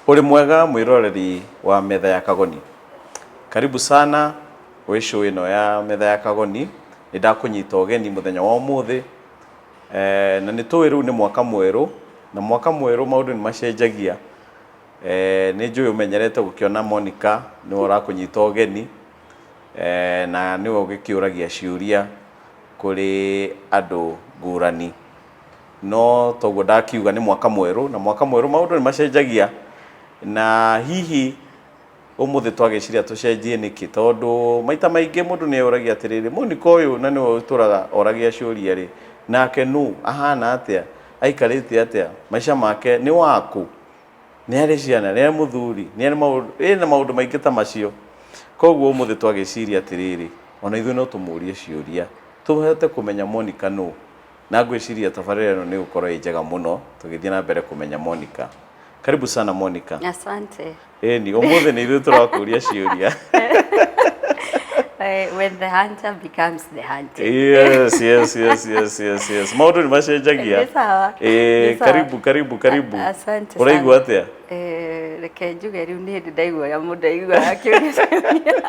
Ũrĩ mwega mwĩroreri wa metha ya Kagoni. Karibu sana gwĩ show ĩno ya metha ya Kagoni. Nĩ ndakũnyita ũgeni mũthenya wa ũmũthĩ eh, na nĩ tũĩ rĩu nĩ mwaka mwerũ na mwaka mwerũ maũndũ nĩ macenjagia. Eh, nĩ njũĩ ũmenyerete gũkĩona Monica nĩwe ũrakũnyita ũgeni eh, na nĩwe ũgĩkĩũragia ciũria kũrĩ andũ ngũrani. No toguo ndakiuga nĩ mwaka mwerũ na mwaka mwerũ maũndũ nĩ macenjagia na hihi ũmũthĩ twagĩciria tũcenjie nĩkĩ tondũ maita maingĩ mũndũ nĩ eyũragia atĩrĩrĩ Monica ũyũ na nĩwe ũtũraga oragia ciũria rĩ nake nũ ahana atĩa aikarĩte atĩa maica make nĩ wakũ nĩ arĩ ciana nĩ arĩ mũthuri nĩ arĩ maũndũ ĩna maũndũ maingĩ ta macio koguo ũmũthĩ twagĩciria atĩrĩrĩ ona ithuĩ no tũmũrie ciũria tũhote kũmenya Monica nũ. Na ngwĩciria tabarĩra ĩno nĩ ĩgũkorwo ĩ njega mũno tũgĩthiĩ na mbere kũmenya Monica. Karibu sana Monica. Asante. Ĩni, ũmũthĩ nĩ ithuĩ tũrakũria ciũria. When the hunter becomes the hunted. Yes. Maũndũ nĩ macenjagia. Nĩ sawa. Ĩĩ, Nĩ sawa. karibu, karibu, karibu. Asante Ũraigua atĩa? Reke njuge rĩu nĩ hĩndĩ ndaigua ũrĩa mũndũ aiguaga akĩũria ciũria.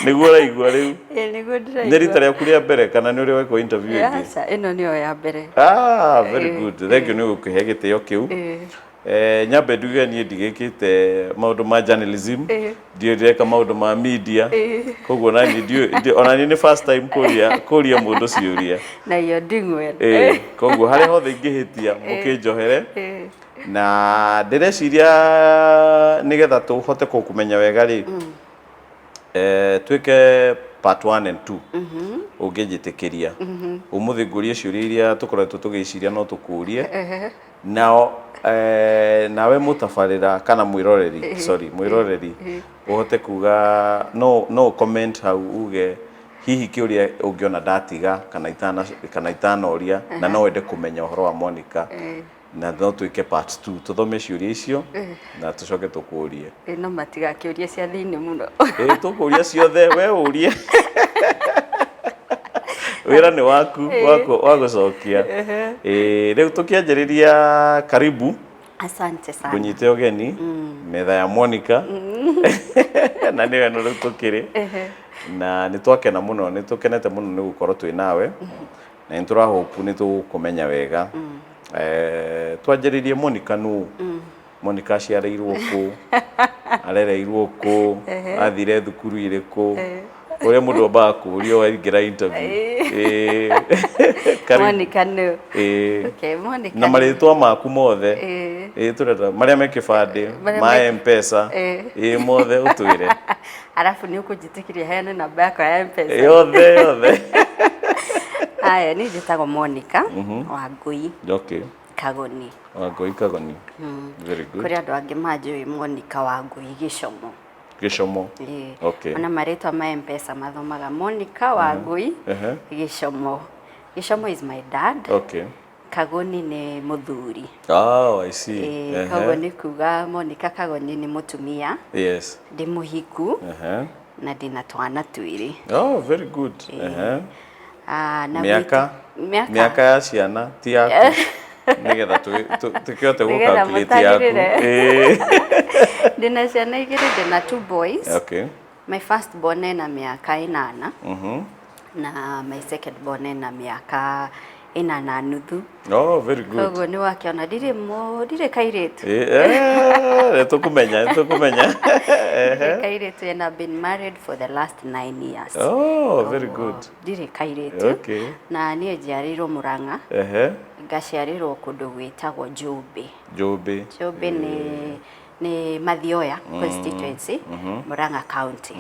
Nĩguo ũraigua rĩu. Ĩĩ, nĩguo ndĩraigua. Nĩ rita rĩaku rĩa mbere kana nĩ ũrĩ wekwo interview ĩngĩ? Aca, ĩno nĩyo ya mbere. Ah, very good. Thank you nĩ gũkĩhe gĩtĩo kĩu. Nyambe nduge niĩ ndigĩkĩte maũndũ ma journalism, ndiũĩ ndĩreka maũndũ ma media, koguo ona niĩ ndiũĩ, ona niĩ nĩ first time kũria kũria mũndũ ciũria. Na you're doing well. Koguo harĩa hothe ingĩhĩtia mũkĩnjohere. Na ndĩreciria nĩgetha tũhote kũkũmenya wega rĩ, twĩke part 1 and 2 ũngĩnjĩtĩkĩria. Ũmũthĩ ngũrie ciũria iria tũkoretwo tũgĩciria no tũkũrie. Nao nawe mũtabarĩra kana mwĩroreri, sorry, mwĩroreri ũhote kuga no no comment hau uge hihi kĩũria ũngĩona ndatiga kana itana kana itanoria na no wende kũmenya ũhoro wa Monica na no twĩke part 2 tũthome ciũria icio na tũcoke tũkũrie. No matigakĩũrie cia thĩinĩ mũno. Ĩĩ tũkũria ciothe we ũrie. Wĩra nĩ waku wa gũcokia. Ĩĩ rĩu tũkĩanjĩrĩria karibu. Asante sana. Ngũnyite ũgeni metha ya Monica na nĩyo ĩno rĩu tũkĩrĩ na nĩ twakena mũno nĩ tũkenete mũno nĩ gũkorwo twĩ nawe na nĩ tũra hope nĩ tũgũkũmenya wega. Twanjĩrĩrie Monica nũ? Monica aciarĩirwo kũ? Arereirwo kũ? Athire thukuru irĩkũ? Ũrĩa mũndũ ambaga kũũrio waingĩra interview. Karibu. Monica nũ? Ĩĩ. Okay, Monica Na nũ? marĩtwa maku mothe. Ĩĩ. Ĩĩ tũrenda marĩa me kĩbandĩ, Marĩa ma M-Pesa. Ĩĩ. Ĩĩ mothe ũtwĩre. Arabu nĩ ũkũnjĩtĩkĩria heane namba yakwa ya M-Pesa. Yothe yothe. Haya, niĩ njĩtagwo Monica Wangũi Okay. Kagoni. Wangũi Kagoni. Very good. Kũrĩ andũ angĩ manjũĩ Monica Wangũi Gĩcomo. Gĩcomo. Ĩĩ. Okay. Ona marĩtwa ma M-Pesa mathomaga Monica Wangũi Gĩcomo. Gĩcomo is my dad. Okay. Kagoni nĩ mũthuri. Oh, I see. Ĩĩ, koguo nĩ kuga Monica Kagoni nĩ mũtumia. Yes. Ndĩ mũhiku na ndĩna twana twĩrĩ. Oh, very good. Ah, na Mĩaka mĩaka mĩaka ya ciana ti yaku nĩgetha tũkĩhote gũ Nĩgetha calculate yaku. mũtarĩrĩre. Ĩĩ. Ndĩna ciana igĩrĩ, ndĩna two boys. Okay. My first born ena mĩaka 8 na my second born ena mĩaka 4.5. Oh, very good. Koguo nĩ wakĩona ndirĩ mũ ndirĩ kairĩtu. Ĩĩ, nĩ tũkũmenya, nĩ tũkũmenya. Ndirĩ kairĩtu and I've been married for the last 9 years. Oh, very Koguo good. Ndirĩ kairĩtu. Okay. Na niĩ njiarĩirwo Mũrang'a. Ngaciarĩrwo kũndũ gwĩtagwo Njũmbĩ. Njũmbĩ. Njũmbĩ nĩ Mathioya constituency, Murang'a County.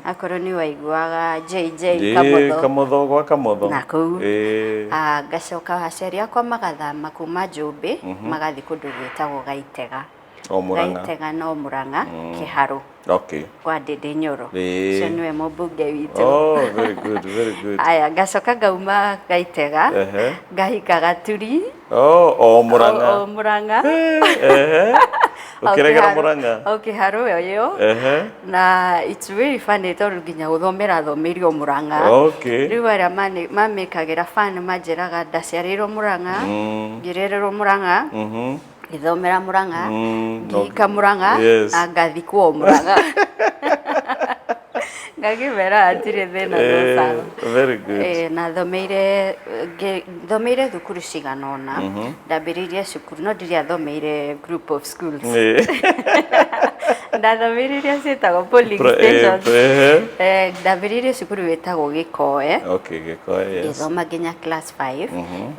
Akorwo nĩ waiguaga JJ Ĩĩ, Kamotho. Kamotho gwa Kamotho. Na kũu. Ĩĩ. Ah, ngacoka aciari akwa magathama kuma Njũmbĩ magathiĩ kũndũ gwĩtagwo Gaitega. O Murang'a. Gaitega no Murang'a, Kĩharũ Okay. kwa Ndĩndĩ Nyoro. Ĩĩ. Ũcio nĩwe mũmbunge witũ. Oh, very good, very good. Aya, ngacoka ngauma Gaitega, ngahika Gaturi. Oh, o Murang'a. O Murang'a. Ũkĩregera Murang'a. O Kĩharũ ũyũ. Na it's really funny tondũ nginya gũthomera thomeire o Murang'a. Okay. Rĩu arĩa mamĩkagĩra fan manjĩraga ndaciarĩirwo Murang'a, ngĩrererwo Murang'a. Ngĩthomera Murang'a, ngĩhika Murang'a, na ngathikwo Murang'a. Ngakĩmera hatirĩ thĩna, no sawa. Very good. Na thomeire, thomeire thukuru cigana ũna. Ndambĩrĩirie cukuru, no ndirĩ athomeire group of schools. Ndathomeire iria ciĩtagwo polling stations. Ndambĩrĩirie cukuru wĩtagwo Gĩkoe. Okay, Gĩkoe, yes. Ngĩthoma nginya class 5,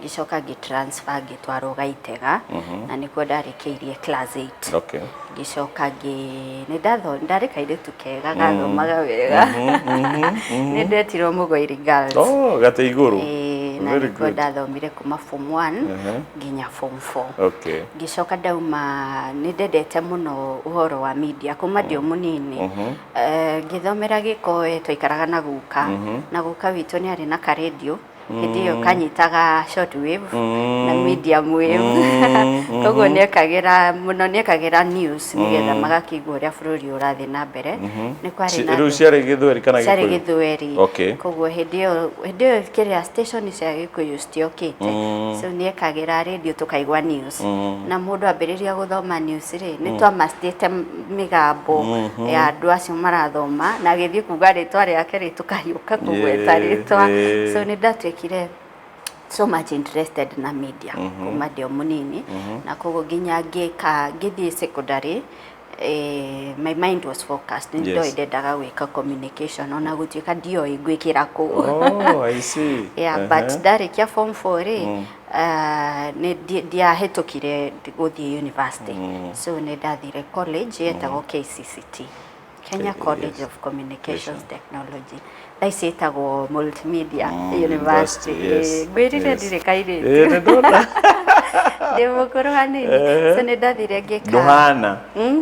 ngĩcoka ngĩ transfer ngĩtwarwo Gaitega, na nĩkuo ndarĩkĩirie class 8. Ngĩcoka ngĩ nĩ ndarĩ kairĩtu kega gathomaga wega, nĩ ndetirwo Mũgoiri Girls. Oh, gate igũrũ. Ĩĩ, na Very nĩkuo good. ndathomire kuma form 1 nginya form 4. Ngĩcoka ndauma, nĩ ndendete mũno ũhoro wa media kuma ndĩ o mũnini. Ngĩthomera Gĩkoe, twaikaraga na guka, na guka witũ nĩ arĩ na karendio hĩndĩ ĩyo kanyitaga short wave na medium wave, koguo nĩekagĩra mũno, nĩekagĩra news nĩgetha magakĩigua ũrĩa bũrũri ũrathiĩ na mbere. Nĩ kwarĩ na Rĩu ciarĩ Gĩthweri kana ciarĩ Gĩkũyũ? Gĩthweri. Koguo hĩndĩ ĩyo kĩrĩa station cia Gĩkũyũ citiokĩte, so nĩekagĩra radio tũkaigua news, na mũndũ ambĩrĩria gũthoma news rĩ, nĩ twamastĩte mĩgambo ya andũ acio marathoma, na agĩthiĩ kuga rĩtwa rĩake rĩ, tũkahiũka kũgweta rĩtwa. So nĩ ndatuĩkire so much interested na media kuma ndĩ o mũnini, na koguo nginya ngĩka ngĩthiĩ secondary, my mind was focused, nĩ ndoĩ ndendaga gwĩka communication, ona gũtuĩka ndioĩ ngwĩkĩra kũ. Oh, I see. Yeah, but ndarĩkia form 4 rĩ, nĩ ndiahĩtũkire gũthiĩ university, so nĩ ndathire college yetagwo KCCT, Kenya College of Communications Technology, thaa ici ĩtagwo Multimedia University. Ngwĩrire ndirĩ kairĩtu. Nĩ ndona. Ndĩ mũkũrũ hanini, so nĩ ndathire ngĩka. Ndũhana. Nĩ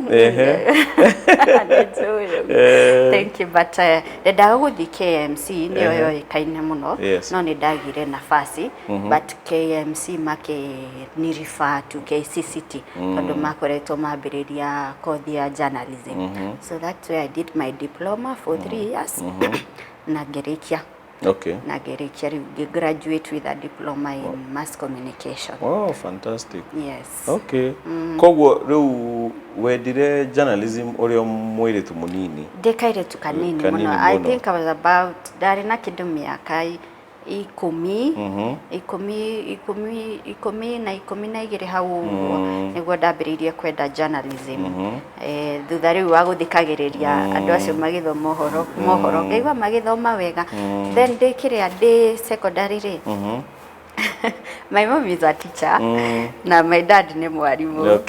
njũĩ ũguo. Thank you, but ndendaga gũthiĩ KMC, nĩyo yoĩkaine mũno, no nĩ ndagire nafasi, but KMC makĩni refer to KCCT tondũ makoretwo mambĩrĩria kothi ya journalism. So that's where I did my diploma for 3 years na ngĩrĩkia, na ngĩrĩkia rĩu ngĩ graduate with a diploma in mass communication. Oh, fantastic. Yes. Okay. Koguo rĩu wendire journalism ũrĩ o mũirĩtu mũnini? Ndĩ kairĩtu kanini Kanini mũno. I mũno. think I was about, ndarĩ na kĩndũ mĩaka 10, 10, 10, 10 na 12 hau ũguo nĩguo ndambĩrĩirie kwenda journalism. Thutha rĩu wa gũthikagĩrĩria andũ acio magĩthoma ũhoro mohoro, ngaigua magĩthoma wega. Then ndĩ kĩrĩa, ndĩ secondary rĩ, my mom is a teacher na my dad nĩ mwarimũ.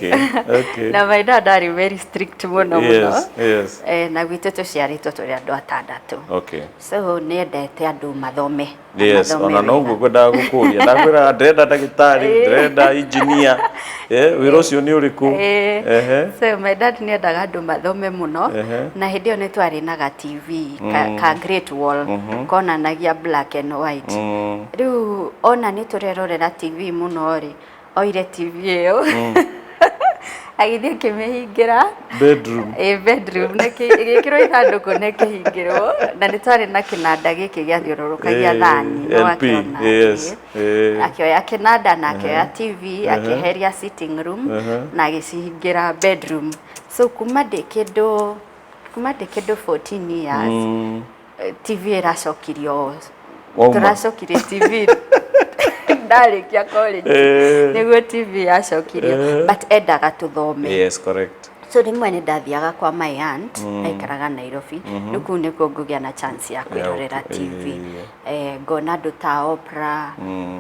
Na my dad arĩ very strict mũno mũno. Na gwitũ tũciarĩtwo tũrĩ andũ atandatũ, so nĩ endete andũ mathome na mathome Ona noguo wega. ngwendaga gũkũria, ndakwĩra ndĩrenda ndagĩtarĩ, ndĩrenda engineer. Wĩra ũcio nĩ ũrĩkũ? So my dad nĩ endaga andũ mathome mũno. Na hĩndĩ ĩyo nĩ twarĩ na ga TV ka Great Wall konanagia black and white. Rĩu ona nĩ tũrerorera TV mũno rĩ, oire TV ĩyo agĩthiĩ akĩmĩhingĩra Bedroom. Ĩ, bedroom, na ĩgĩkĩrwo ithandũkũ na ĩkĩhingĩrwo, na nĩ twarĩ na kĩnanda gĩkĩ gĩathiũrũrũkagia thani, no LP. akĩona. Akĩoya kĩnanda na akĩoya TV, akĩeheria sitting room na agĩcihingĩra bedroom. So kuma ndĩ kĩndũ 14 years, TV ĩracokirio. Wauma. Tũracokirie TV ndarĩkia college, nĩguo TV yacokirio, but endaga tũthome. Yes, correct. So rĩmwe nĩ ndathiaga kwa my aunt, aikaraga Nairobi. Rĩu kũu nĩkuo ngũgĩa na chance ya kwĩrorera TV. Ngona andũ ta Oprah,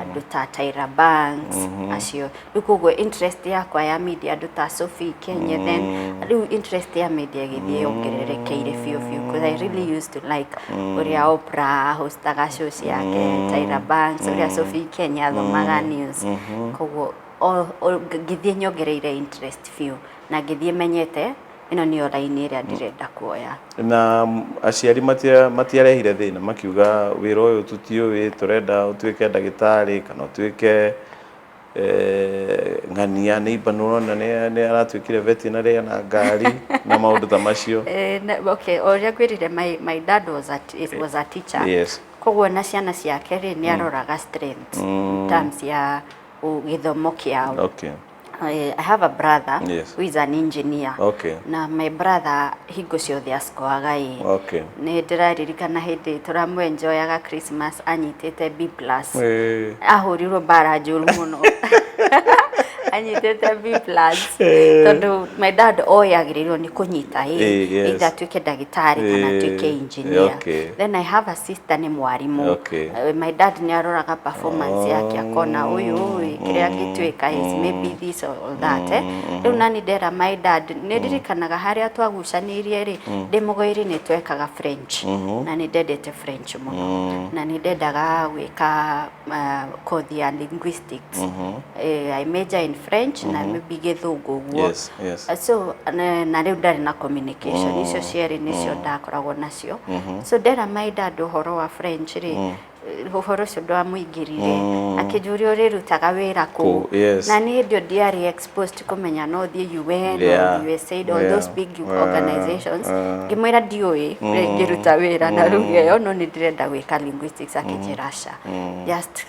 andũ ta Tyra Banks acio. Rĩu koguo interest yakwa ya media, andũ ta Sophie Kenye, then rĩu interest ya media ĩgĩthiĩ yongererekeire biũ biũ, because I really used to like ũrĩa Oprah hostaga show ciake, Tyra Banks, ũrĩa Sophie Kenye athomaga news. Koguo ngĩthiĩ nyongereire interest biũ na ngĩthiĩ menyete ĩno nĩyo raini ĩrĩa ndĩrenda kuoya. Na aciari matiarehire thĩna makiuga wĩra ũyũ tũtiũĩ, tũrenda ũtuĩke ndagĩtarĩ kana ũtuĩke ng'ania neighbor, nĩũrona nĩ aratuĩkire veterinary na ngari na maũndũ ta macio? Okay, o ũrĩa ngwĩrire, my dad was a teacher. Koguo na ciana ciake rĩ, nĩ aroraga strength in terms ya gĩthomo kĩao. I have a brother Yes. who is an engineer. Okay. Na my brother hingo ciothe acikoaga ĩ. Okay. Nĩ ndĩraririkana hĩndĩ tũramwenjoyaga Christmas anyitĩte B plus. Eh. Ahũrirwo mbara njũru mũno. Anyitĩte B plus. Eh. Tondũ my dad oĩ agĩrĩirwo nĩ kũnyita ĩ. Eh, yes. Either atuĩke ndagĩtarĩ kana Eh, atuĩke engineer. okay. Then I have a sister nĩ mwarimũ. Okay. My dad nĩ aroraga performance yake akona ũyũ ĩ kĩrĩa angĩtuĩka is maybe this or that eh. Rĩu nani ndera my dad nĩ ndirikanaga harĩa twagucanĩirie rĩ ndĩ mũgũĩrĩ nĩ twekaga French na nĩ ndendete French mũno na nĩ ndendaga gwĩka kothi ya linguistics. I major in French na maybe gĩthũngũ ũguo. Yes. So na rĩu ndarĩ na communication icio cierĩ nĩcio ndakoragwo nacio. So ndera my dad ũhoro wa French rĩ, ũhoro ũcio ndwamũingĩrire, akĩnjũria ũrĩrutaga wĩra kũ? Kũ, yes. Na niĩ hĩndĩ ĩyo ndiarĩ exposed kũmenya no thiĩ UN or USAID or those big organizations. Ngĩmwĩra ndiũĩ ngĩruta wĩra na rĩu ĩyo, no nĩ ndĩrenda gwĩka linguistics. Akĩnjĩra aca, just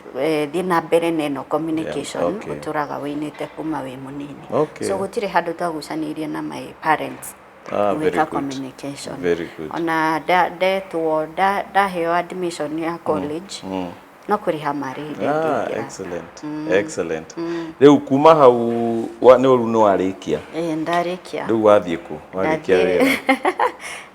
thiĩ na mbere na ĩno communication ũtũraga wĩinĩte kuma wĩ mũnini. So gũtirĩ handũ twagucanĩirie na my parents Ah, very gwĩka good. communication. Very good. Ona ndetwo ndaheo admission ya college no kũrĩha marĩhire Ah, ngĩingĩra. excellent. Excellent. Rĩu kuma hau nĩ rĩu nĩ warĩkia. Ĩĩ, ndarĩkia. Rĩu wathiĩ kũ? Warĩkia Ndathiĩ- wĩra.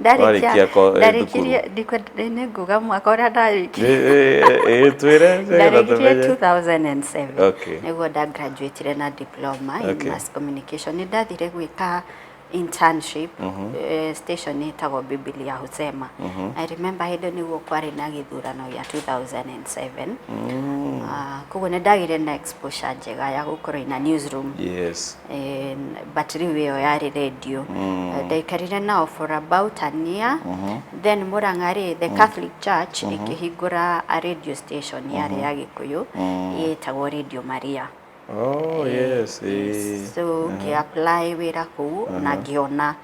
Ndarĩkia Warĩkia ndarĩkirie nĩ nguga mwaka ũrĩa ndarĩkirie. Ĩ twĩre nĩgetha Ndarĩkirie tũmenye. 2007. Nĩguo ndagraduatire na diploma in mass communication. Nĩ ndathire gwĩka internship station ĩtagwo Biblia Husema. I remember hĩndĩ nĩguo kwarĩ na gĩthurano gĩa 2007. Koguo nĩ ndagĩire na exposure njega ya gũkorwo ina newsroom. But rĩu ĩyo yarĩ radio. Ndaikarire nao for about an year. Then Murang'a rĩ, the Catholic Church ĩkĩhingũra a radio station yarĩ ya Gĩkũyũ ĩtagwo Radio Maria. Oh, yes. So ngĩ-apply wĩra kũu na ngĩona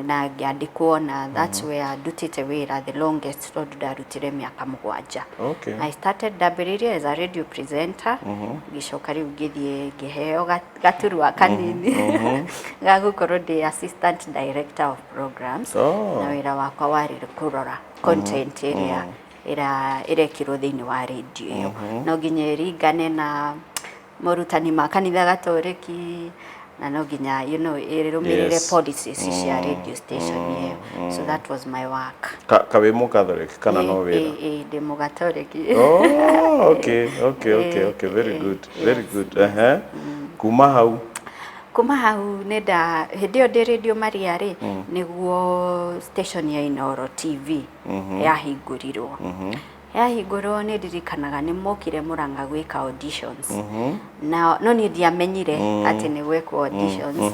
na ngĩandĩkwo, na that's where ndutĩte wĩra the longest tondũ ndarutire mĩaka 7. I started, ndambĩrĩirie as a radio presenter, ngĩcoka rĩu ngĩthiĩ ngĩheo gaturwa kanini ga gũkorwo ndĩ assistant director of programs. Na wĩra wakwa warĩ kũrora content ĩrĩa ĩrekĩrwo thĩinĩ wa radio ĩyo, no nginya ĩringane na morutani ma kanitha gatoreki na no nginya ĩrũmĩrĩre policies cia radio station ĩyo. So that was my work. Ka wĩ mũkathoreki kana no wĩra? Ĩ, ndĩ mũgatoreki. Oh, okay. Very good. Very good. Kuma hau. Kuma hau nĩ nda hĩndĩ ĩyo ndĩ Radio Maria rĩ, nĩguo station ya Inooro TV yahingũrirwo. Yahingũrwo nĩ ndirikanaga nĩ mokire Murang'a gwĩka auditions na no niĩ ndiamenyire atĩ nĩ gwĩkwo auditions.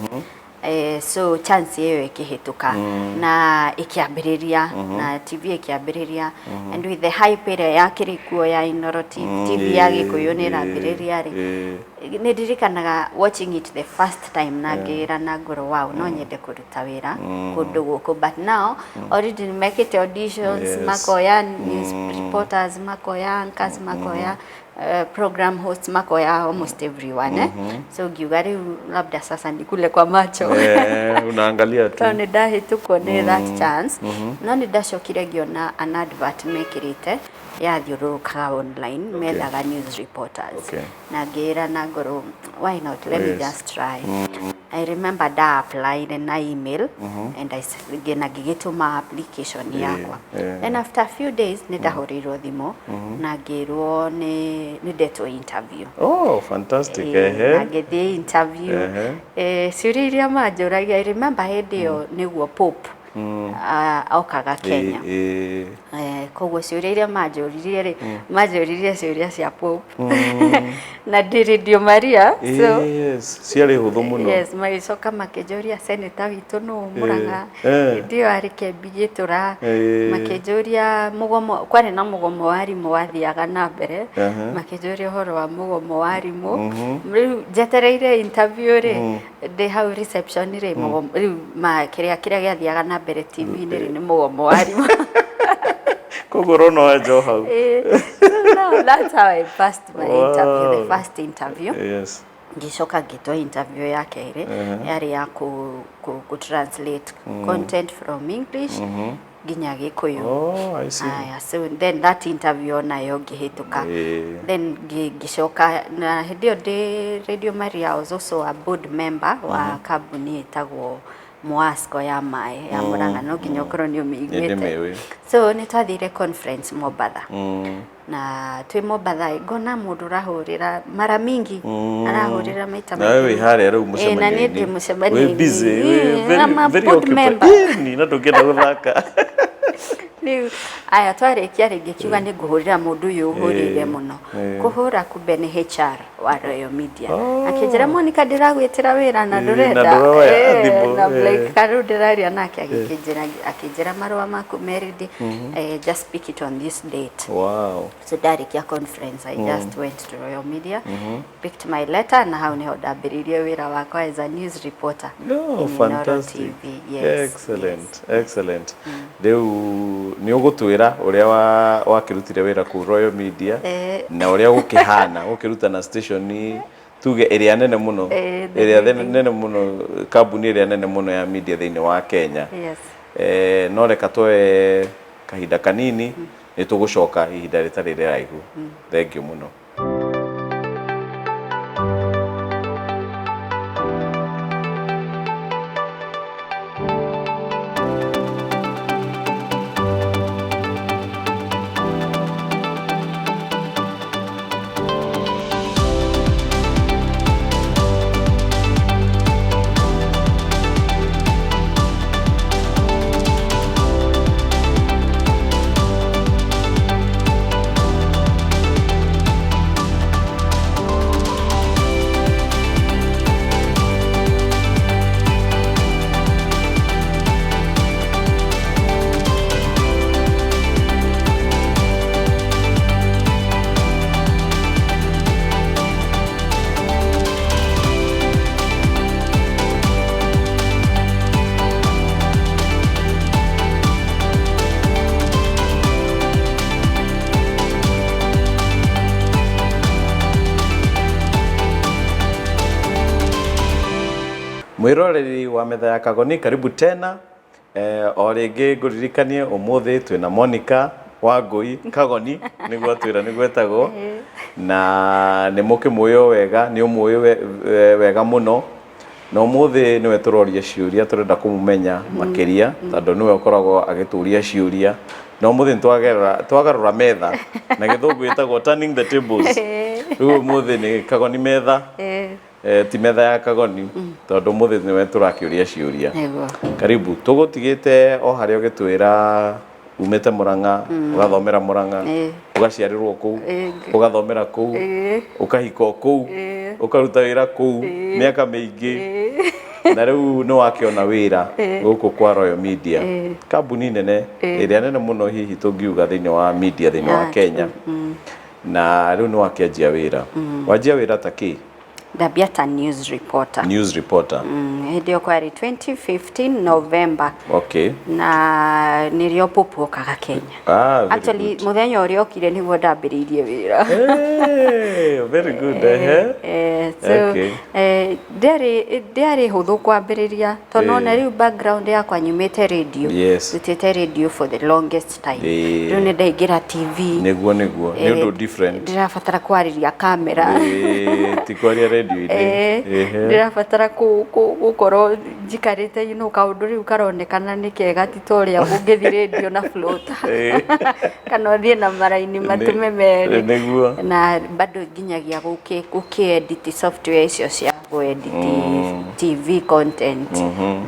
So chance ĩyo ĩkĩhĩtũka na ĩkĩambĩrĩria na TV ĩkĩambĩrĩria, and with the hype ĩrĩa yakĩrĩ kuo ya Inooro TV ya Gĩkũyũ nĩ ĩrambĩrĩria rĩ, nĩ ndirikanaga watching it the first time na ngĩĩra na ngoro, wow, no nyende kũruta wĩra kũndũ gũkũ. But now already nĩ mekĩte auditions, makoya news reporters, makoya anchors, makoya program hosts, makoya almost everyone, eh? So ngiuga rĩu labda sasa ni kule kwa macho. Eh, unaangalia tu. Tondũ nĩ ndahĩtũkwo nĩ that chance. No nĩ ndacokire ngĩona an advert mekĩrĩte yathiũrũrũkaga online, methaga news reporters, na ngĩĩra na ngoro, why not, let me just try. I remember nda applied na email and na ngĩgĩtũma application yakwa. Then after a few days nĩ ndahũrĩirwo thimũ na ngĩrwo nĩ ndetwo interview. Oh, fantastic. Na ngĩthiĩ interview. Ciũria iria manjũragia, I remember hĩndĩ ĩyo nĩguo Pope okaga Kenya. Koguo ciũria iria manjũririe rĩ, manjũririe ciũria cia Pope na ndĩ Radio Maria, so Yes, ciarĩ hũthũ mũno. Yes, magĩcoka makĩnjũria senator witũ nũ Murang'a, hĩndĩ ĩyo arĩ Kembi Gĩtũra. Makĩnjũria mũgomo, kwarĩ na mũgomo wa arimũ wathiaga na mbere, makĩnjũria ũhoro wa mũgomo wa arimũ. Rĩu njetereire interview rĩ, ndĩ hau reception rĩ, mũgomo rĩu ma kĩrĩa gĩathiaga na mbere TV-inĩ rĩ, nĩ mũgomo wa arimũ. Koguo ũrona wenjwo hau. So now that's how I passed my interview, the first interview. Ngĩcoka ngĩtwo interview ya kerĩ, yarĩ ya kũ translate content from English nginya Gĩkũyũ. Oh, I see. Aya, so then that interview onayo ngĩhĩtũka. Then ngĩcoka na hĩndĩ ĩyo ndĩ Radio Maria, I was also a board member wa kambuni ĩtagwo Moasco ya maĩ ya Murang'a, no nginya ũkorwo nĩ ũmĩiguĩte. Nĩndĩmĩũĩ. So nĩ twathire conference Mombatha, na twĩ Mombatha ngona mũndũ ũrahũrĩra mara mingi, arahũrĩra maita. Nawe wĩ harĩa rĩu Eh, na niĩ mũcemanio-inĩ. Ndĩ mũcemanio-inĩ. Wĩ busy, wĩ I'm very, a very board occupied. member. Ĩni, na ndũngĩenda gũthaka. Rĩu aya twarĩkia rĩngĩ kiuga nĩ ngũhũrĩra mũndũ ũyũ ũhũrĩire mũno. Kũhũra kumbe nĩ HR wa Royal Media. Oh. Akĩnjĩra, "Monica, ndĩragwĩtĩra wĩra na na ndũrenda." ndũroya thimũ, Na I'm like, karĩu ndĩraria nake akĩnjĩra marũa maku me ready, just pick it on this date. So ndarĩkia conference, I just went to Royal Media, picked my letter, na hau niho ndambĩrĩirie wĩra wakwa as a news reporter No, in Inooro fantastic. TV. Yes. Excellent, excellent. Rĩu nĩ ũgũtwĩra ũrĩa wakĩrutire wĩra kũu Royal Media na ũrĩa gũkĩhana gũkĩruta na station tuge ĩrĩa nene mũno, ĩrĩa nene mũno, kambuni ĩrĩa nene mũno ya media thĩinĩ wa Kenya. No reka twoe kahinda kanini, nĩ tũgũcoka ihinda rĩtarĩ rĩraihu. Thank you mũno. Mwiroreri wa metha ya Kagoni, karibu tena. O rĩngĩ ngũririkanie ũmũthĩ twĩna Monica Wangũi Kagoni, nĩguo atwĩra nĩguo etagwo, na nĩ mũkĩmũĩ o wega, nĩ ũmũĩ wega mũno, na ũmũthĩ nĩwe tũroria ciũria, tũrenda kũmũmenya makĩria tondũ nĩwe ũkoragwo agĩtũria ciũria, na ũmũthĩ nĩ twagarũra metha, na gĩthũngũ ĩtagwo turning the tables. Rĩu ũmũthĩ nĩ Kagoni metha, ti metha ya Kagoni, tondũ ũmũthĩ nĩwe tũrakĩũria ciũria. Nĩguo. Karibu. Tũgũtigĩte o harĩa ũgĩtwĩra umĩte Murang'a, ũgathomera Murang'a, ũgaciarĩrwo kũu, ũgathomera kũu, ũkahika o kũu, ũkaruta wĩra kũu mĩaka mĩingĩ, na rĩu nĩ wakĩona wĩra gũkũ kwa Royal Media, kambuni nene, ĩrĩa nene mũno hihi tũngiuga thĩinĩ wa media thĩinĩ wa Kenya, na rĩu nĩ wakĩanjia wĩra. Wanjia wĩra ta kĩ? Ndambia ta news reporter. News reporter. Hĩndĩ ĩyo kwarĩ 2015 November, na nĩrĩo Pope okaga Kenya. Ah, very Actually, good. mũthenya ũrĩa okire nĩguo ndambĩrĩirie wĩra. Hey, very good. Ehe. So ndĩarĩ hũthũ kwambĩrĩria tondũ ona rĩu background yakwa nyumĩte radio, ndutĩte radio for the longest time. Rĩu nĩ ndaingĩra TV. Nĩguo nĩ ũndũ different. Ndĩrabatara kwarĩria kamera. Ti kwaria radio-inĩ. Ndĩrabatara gũkorwo njikarĩte, kaũndũ rĩu karonekana nĩ kega, ti ta ũrĩa ũngĩthiĩ radio na floater kana ũthiĩ na maraini matume merĩ. Na bado nginyagia gũkĩ edit software icio cia kũ edit TV content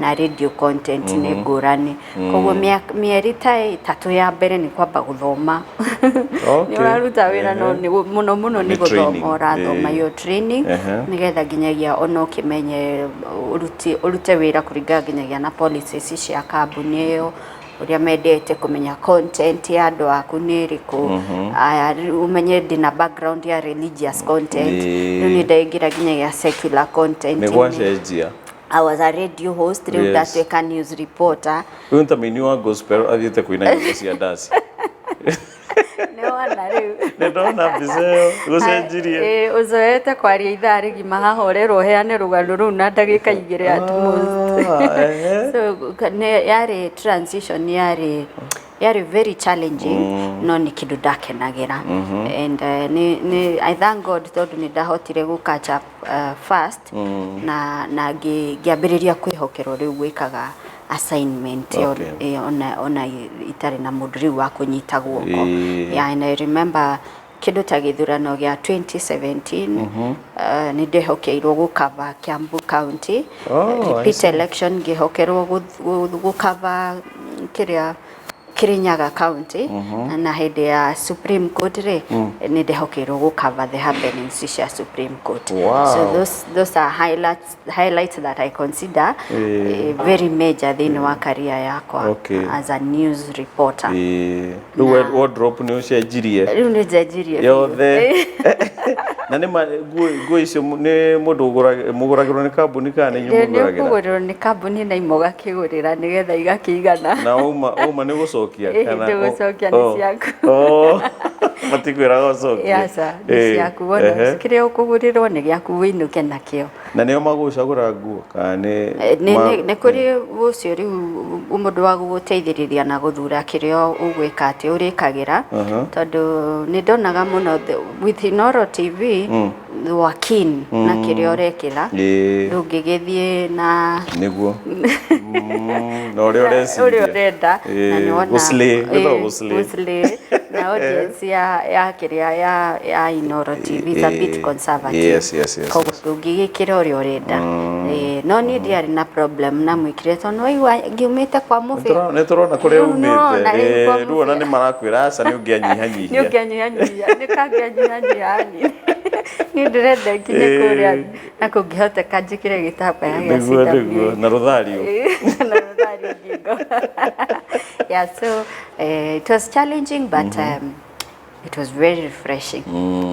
na radio content nĩ ngũrani, koguo mĩeri ta 3 ya mbere nĩ kwamba gũthoma. Nĩ ũraruta wĩra, no nĩ mũno mũno nĩ Nĩ gũthoma training. ũrathoma, your training, nĩgetha nginyagia ona ũkĩmenye ũrute wĩra kũringana nginyagia na policies cia kambuni ĩyo, ũrĩa mendete kũmenya content ya andũ aku nĩ ĩrĩkũ. Aya, rĩu ũmenye ndĩna background ya religious content, rĩu nĩ ndaingĩra nginyagia secular content. Nĩ gwacenjia. I was a radio host, rĩu ndatuĩka news reporter. Ũyũ nĩ ta mũini wa gospel athiĩte kũina nyĩmbo cia ndaci. Nĩ wona rĩu. Nĩ ndona mbica ĩyo gũcenjirie. Ĩĩ, ũzoete kwaria ithaa rĩgima haha ũrerwo ũheane rũgano rũu na ndagĩka 2 at most. Ah, ehe. So nĩ yarĩ transition, yarĩ very challenging, no nĩ kĩndũ ndakenagĩra, and nĩ I thank God tondũ nĩ ndahotire gũ catch up fast na ngĩambĩrĩria kwĩhokerwo rĩu gwĩkaga assignment ona itarĩ na mũndũ rĩu wa kũnyita guoko. Yeah, and I remember kĩndũ ta gĩthurano gĩa 2017, nĩ ndehokeirwo gũcover Kiambu County. Oh, I Repeat see. election, ngĩhokerwo gũcover kĩrĩa Kirinyaga County, na hĩndĩ ya Supreme Court rĩ, nĩ ndehokeirwo gũcover the happenings cia Supreme Court. So those are highlights that I consider very major thĩinĩ wa career yakwa as a news reporter. Ĩĩ. Rĩu wardrobe nĩ ũcenjirie? Rĩu nĩ njenjirie biũ. Yothe. Na nĩ nguo icio nĩ mũndũ mũgũragĩrwo nĩ kambuni kana nĩ inyuĩ Nĩ mũgũragĩra? ũkũgũrĩrwo nĩ kambuni na imwe ũgakĩgũrĩra nĩgetha igakĩigana. Na wauma nĩ gũcokia? Ĩĩ, Kana ndĩgũcokia, nĩ ciaku. Oh, matikwĩraga ũcokie? Aca, nĩ ciaku wona. Kĩrĩa ũkũgũrĩrwo nĩ gĩaku, wĩinũke nakĩo. Na nĩo magũcagũra nguo kana nĩ Nĩ kũrĩ ũcio rĩu mũndũ wa gũgũteithĩrĩria na gũthura kĩrĩa ũgwĩka atĩ ũrĩkagĩra, tondũ nĩ ndonaga mũno with Inooro TV were keen na kĩrĩa ũrekĩra. Ndũngĩgĩthiĩ na Nĩguo na ũrĩa ũreciria. Ũrĩa ũrenda na nĩ wona. Gũslay, gwĩtagwo gũslay. Gũslay. Na audience ya kĩrĩa ya Inooro TV is a bit conservative. Koguo ndũngĩgĩkĩra ũrĩa ũrenda. No niĩ ndiarĩ na problem na mwĩkĩre tondũ waigua ngiumĩte kwa mũbĩ. Nĩ tũrona kũrĩa Rĩu umĩte. nĩwona rĩu kwa Rĩu ona mũbĩ. nĩ marakwĩra aca, nĩ ũngĩanyihanyihia. Nĩ ũngĩanyihanyihia, nĩ kangĩanyihanyihia hanini. Niĩ ndĩrenda nginye kũrĩa na kũngĩhoteka njĩkĩre gĩtambaya gĩa Nĩguo. CWA. Nĩguo, na rũthario. Na rũthario ngingo. Yeah, so it was challenging, but it was very refreshing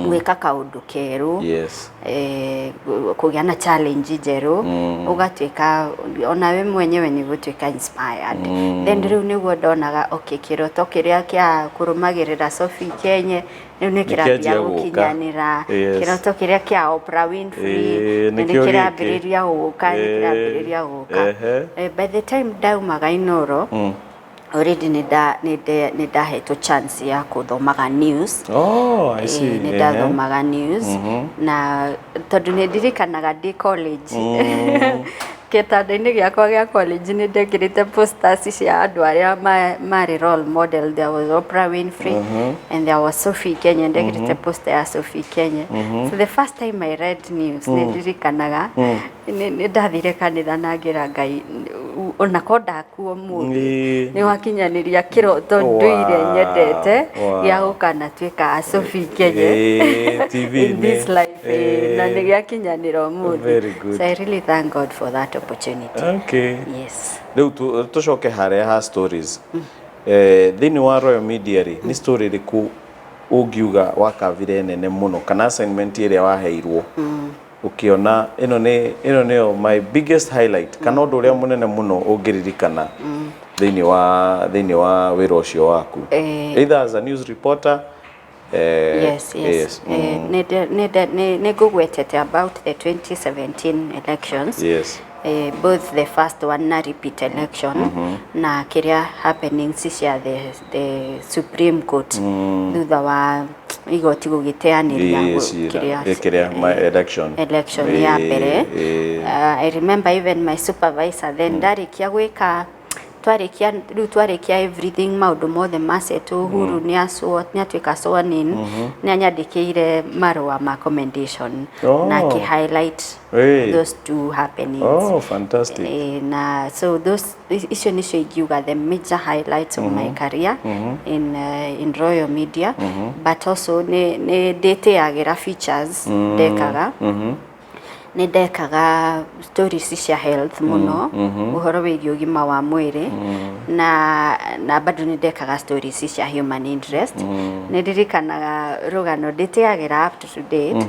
gwĩka kaũndũ kerũ, kũgĩa na challenge njerũ, ũgatuĩka onawe mwenyewe nĩ gũtuĩka inspired. Then rĩu nĩguo ndonaga, okay, kĩroto kĩrĩa kĩa kũrũmagĩrĩra Sophie Ikenye rĩu nĩ kĩrambia Nĩkĩanjia gũka. Gũkinyanĩra. Kĩroto kĩrĩa kĩa Oprah Winfrey nĩ nĩkĩo gĩkĩ. Kĩrambĩrĩria gũka, nĩ kĩrambĩrĩria gũka. By the time ndaumaga Inooro, already nĩ ndahetwo chance ya gũthomaga news. Oh, I see. Nĩ ndathomaga news, na tondũ nĩ ndirikanaga ndĩ college, kĩtanda-inĩ gĩakwa gĩa college nĩ ndekĩrĩte posters cia andũ arĩa marĩ role model. There was Oprah Winfrey and there was Sophie Ikenye. Ndekĩrĩte poster ya Sophie Ikenye. So the first time I read news, nĩ ndirikanaga nĩ ndathire kanitha na ngĩra Ngai, ona ko ndakuo mũthĩ, nĩ wakinyanĩria kĩroto ndũire nyendete gĩa gũkanatuĩka Sophie Ikenye TV in this life, na nĩ gĩakinyanĩra ũmũthĩ. Very good. So I really thank God for that opportunity. Yes. Rĩu tũcoke harĩa ha stories. Thĩinĩ wa Royal Media rĩ, nĩ story ĩrĩkũ ũngiuga wakavire nene mũno, kana assignment ĩrĩa waheirwo ũkĩona ĩno nĩyo my biggest highlight, kana ũndũ ũrĩa mũnene mũno ũngĩririkana thĩinĩ wa wĩra ũcio waku, either as a news reporter? Yes. Nĩ ngũgwetete about the 2017 elections, both the first one na repeat election, na kĩrĩa happenings cia the Supreme Court thutha wa igoti gũgĩteanĩria Cira. Kĩrĩa my election. Election ya mbere. I remember even my supervisor then, ndarĩkia gwĩka, twarĩkia rĩu, twarĩkia everything, maũndũ mothe macetwo, Uhuru nĩ atuĩka sworn in, nĩ anyandĩkĩire marũa ma commendation na akĩ highlight those two happenings. Oh, fantastic. Na so those icio nicio ingiuga the major highlights of my career in Royal Media, but also nĩ ndĩtĩagĩra features ndekaga. Nĩ ndekaga stories cia health mũno, ũhoro wĩgiĩ ũgima wa mwĩrĩ, na bado nĩ ndekaga stories cia human interest. Nĩ ndirikanaga rũgano ndĩtĩagĩra up to date,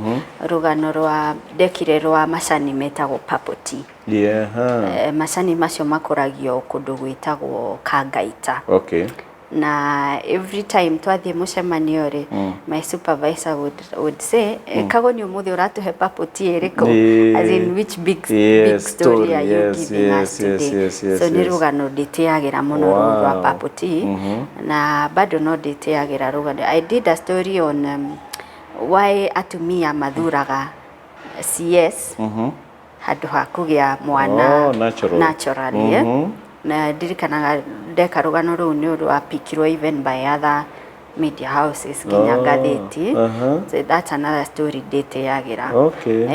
rũgano rwa ndekire rwa macani metagwo purple tea. Macani macio makũragio kũndũ gwĩtagwo Kangaita. Na every time twathiĩ mũcemanio rĩ, my supervisor would say, "Kagoni, ũmũthĩ ũratũhe purple tea ĩrĩkũ?" As in, which big, big story story, are you giving us today? So nĩ rũgano ndĩtĩagĩra mũno rũu rwa purple tea. Na bado no ndĩtĩagĩra rũgano I did a story on why atumia mathuraga CS handũ ha kũgĩa mwana. Oh, natural. Naturally, eh? Na ndirikanaga ndeka rũgano rũu nĩ rwapikirwo even by other media houses, nginya ngathĩti. So that's another story ndĩtĩagĩra.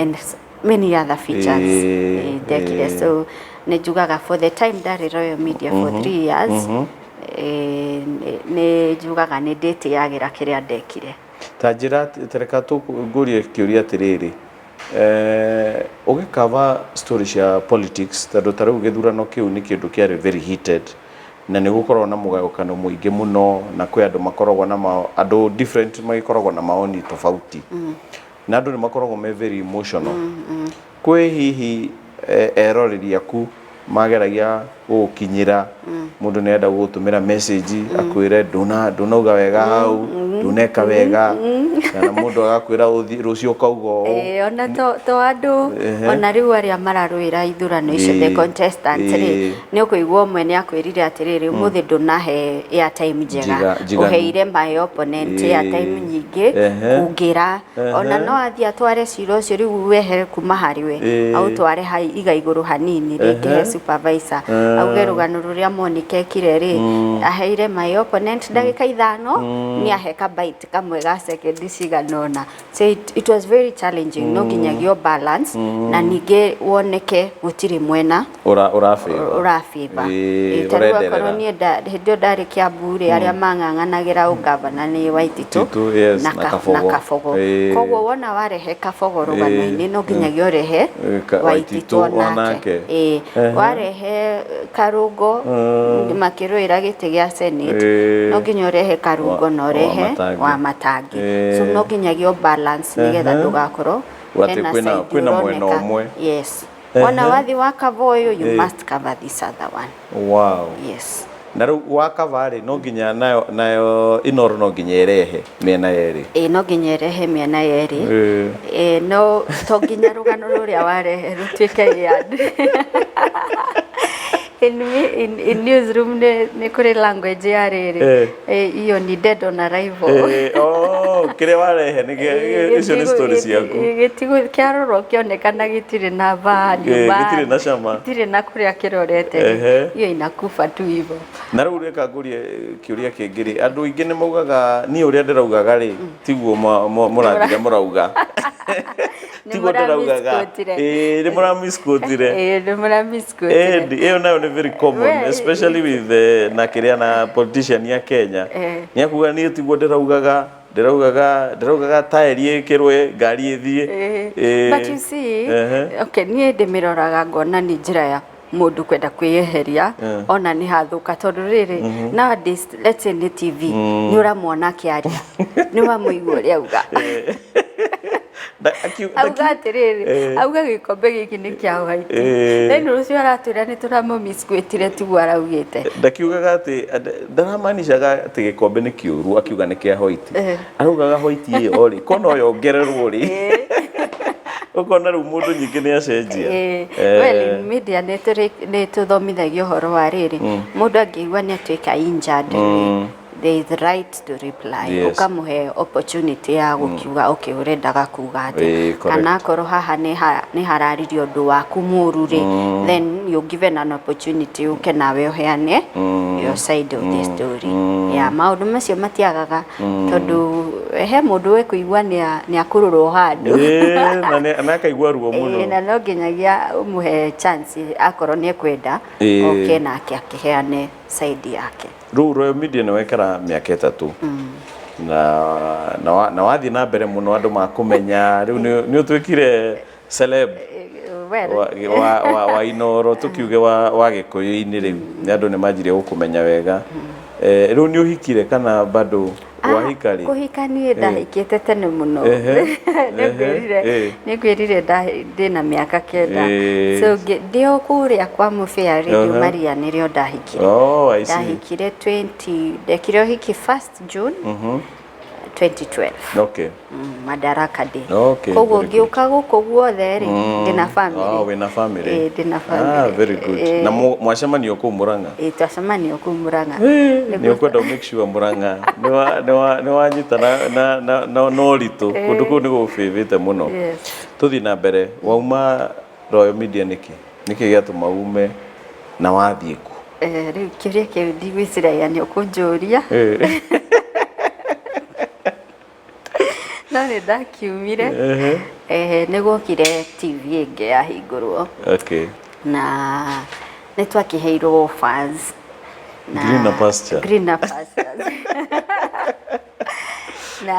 And many other features ndekire. So nĩ njugaga for the time ndarĩ Royal Media for 3 years, nĩ njugaga nĩ ndĩtĩagĩra kĩrĩa ndekire. Ta njĩra, tereka ngũrie kĩũria atĩrĩrĩ, ũgĩkava story cia politics, tondũ ta rĩu gĩthurano kĩu nĩ kĩndũ kĩarĩ very heated na nĩ gũkoragwo na mũgayũkano mũingĩ mũno, na kwĩ andũ makoragwo na andũ different magĩkoragwo na maoni tofauti, na andũ nĩ makoragwo me very emotional. Kwĩ hihi eroreri aku mageragia gũgũkinyĩra, mũndũ nĩ arenda gũgũtũmĩra message akwĩre ndũnauga wega hau, ndũneka wega, kana mũndũ agakwĩra ũthiĩ rũciũ ũkauga ũũ? Ĩĩ, ona to andũ, ona rĩu arĩa mararũĩra ithurano icio, the contestants rĩ, nĩ ũkũigua ũmwe nĩ akwĩrire atĩrĩrĩ, "Ũmũthĩ ndũnahe airtime njega." Njiganu. "Ũheire my opponent airtime nyingĩ kũngĩra." Ona no athiĩ atware cira ũcio rĩu wehere kuma harĩ we, aũtware hai iga igũrũ hanini rĩngĩ he supervisor, auge rũgano rũrĩa Monica ekire rĩ, aheire my opponent ndagĩka 5, nĩ ahe ka bite kamwe ga sekendi cigana ũna. So it was very challenging. No nginyagia ũ balance na ningĩ woneke gũtirĩ mwena Ũrabĩba. Ũrabĩba. Ta rĩu ũrenderera. Akorwo niĩ hĩndĩ ĩyo ndarĩ Kiambu rĩ, arĩa mang'ang'anagĩra ũgavana nĩ Waititũ Titũ, yes, na na Kabogo. Na Kabogo. Koguo wona warehe Kabogo rũgano-inĩ, no nginyagia ũrehe Waititũ Waititũ onake. Onake. Ĩĩ, warehe Karũngo makĩrũĩra gĩtĩ gĩa Senate, no nginya ũrehe Karũngo na ũrehe wa Matangi. Wa Matangi. So no nginyagia ũ balance nĩgetha ndũgakorwo Atĩ hena kwĩna side kwĩna mwena ũroneka. ũmwe. Yes, wona wathi wa cover ũyũ, you must cover this other one. Yes. Na rĩu wa cover rĩ, no nginya nayo Inoro no nginya ĩrehe mĩena yerĩ? Ĩĩ, no nginya ĩrehe mĩena yerĩ. Ĩĩ, no to nginya rũgano rũrĩa warehe rũtuĩke aired. In newsroom nĩ kũrĩ language ya rĩrĩ, hiyo ni dead on arrival. Oh, kĩrĩa warehe nĩ icio nĩ story ciaku. Gĩtigũ kĩarorwo kĩonekana gĩtirĩ na value, Gĩtirĩ na cama. Gĩtirĩ na kũrĩa kĩrorete rĩ, hiyo inakufa tu hivyo. Na rĩu reka ngũrie kĩũria kĩngĩ rĩ, andũ aingĩ nĩ maugaga niĩ ũrĩa ndĩraugaga rĩ, tiguo mũrathire mũrauga, tiguo ndĩraugaga. Nĩmũramisquotire. Ĩĩ, nĩ mũramisquotire. Ĩĩ, nĩmũramisquotire. Ĩndi ĩyo nayo nĩ very common, especially with na kĩrĩa na politician ya Kenya. Nĩ akuga niĩ tiguo ndĩraugaga taĩri ĩkĩrwe ngari ĩthiĩ. But you see, okay, niĩ ndĩmĩroraga ngona nĩ njĩra ya mũndũ kwenda kwĩyeheria ona nĩ hathũka, tondũ rĩrĩ, nowadays, let's say nĩ TV, nĩ ũramwona akĩaria, nĩ wamũigua ũrĩa auga. Auga atĩrĩrĩ, auga gĩkombe gĩkĩ nĩ kĩa white, then rũciũ aratwĩra nĩ tũramũmisquotire, tiguo araugĩte. Ndakiugaga atĩ ndaramanicaga atĩ gĩkombe nĩ kĩũru, akiuga nĩ kĩa white. Araugaga white ĩyo rĩ, ko no yongererwo rĩ, ũkona rĩu mũndũ nyingĩ nĩ acenjia. Well, in media nĩ tũthomithagio ũhoro wa rĩrĩ, mũndũ angĩigua nĩ atuĩka injured rĩ, there is right to reply. Ũkamũhe opportunity ya gũkiuga, okay, ũrendaga kuga atĩa? Kana akorwo haha nĩ hararirio ũndũ waku mũru rĩ, then you given an opportunity ũke nawe ũheane your side of the story. Ya maũndũ macio matiagaga, tondũ he mũndũ wekũigua nĩ akũrũrwo handũ. Ĩĩ, na na akaigua ruo mũno. Na no nginyagia ũmũhe chance akorwo nĩ ekwenda oke nake akĩheane side yake. Rĩu Royal Media nĩ wekara mĩaka 3 na wathiĩ na mbere mũno, andũ makũmenya, rĩu nĩ ũtuĩkire celeb. Well, wa Inoro, tukiuge wa Gĩkũyũ-inĩ, rĩu nĩ andũ nĩ manjirie gũkũmenya wega. Rĩu nĩ ũhikire kana bado wahika rĩ? Kũhika niĩ ndahikĩte tene mũno. Nĩngwĩrire nĩngwĩrire ndĩna mĩaka 9. So ndĩ o kũrĩa kwa Mũbĩa Radio Maria nĩrĩo ndahikire. Oh, I see. Ndahikire 20, ndekire ũhiki 1st June 2012. Madaraka Day. Koguo Very good. ngĩũka gũkũ guothe rĩ, ndĩna family. Oh, wĩna family. Ĩĩ, ndĩna family. Ah, very good. Na mwacemanio kũu Murang'a? Ĩĩ, twacemanio kũu Murang'a. Nĩ ũkwenda make sure Murang'a nĩ wanyita na ũritũ, kũndũ kũu nĩ gũbĩbĩte mũno. Tũthiĩ na mbere, wauma Royal Media nĩkĩ? Nĩkĩ gĩatũma ume na wathiĩ kũ? Rĩu kĩũria kĩu ndigwĩciragia nĩ ũkũnjũria. No nĩ ndakiumire. Nĩ gwokire TV ĩngĩ yahingũrwo. Na nĩ twakĩheirwo offers. Na Greener pasture. Greener pastures. Na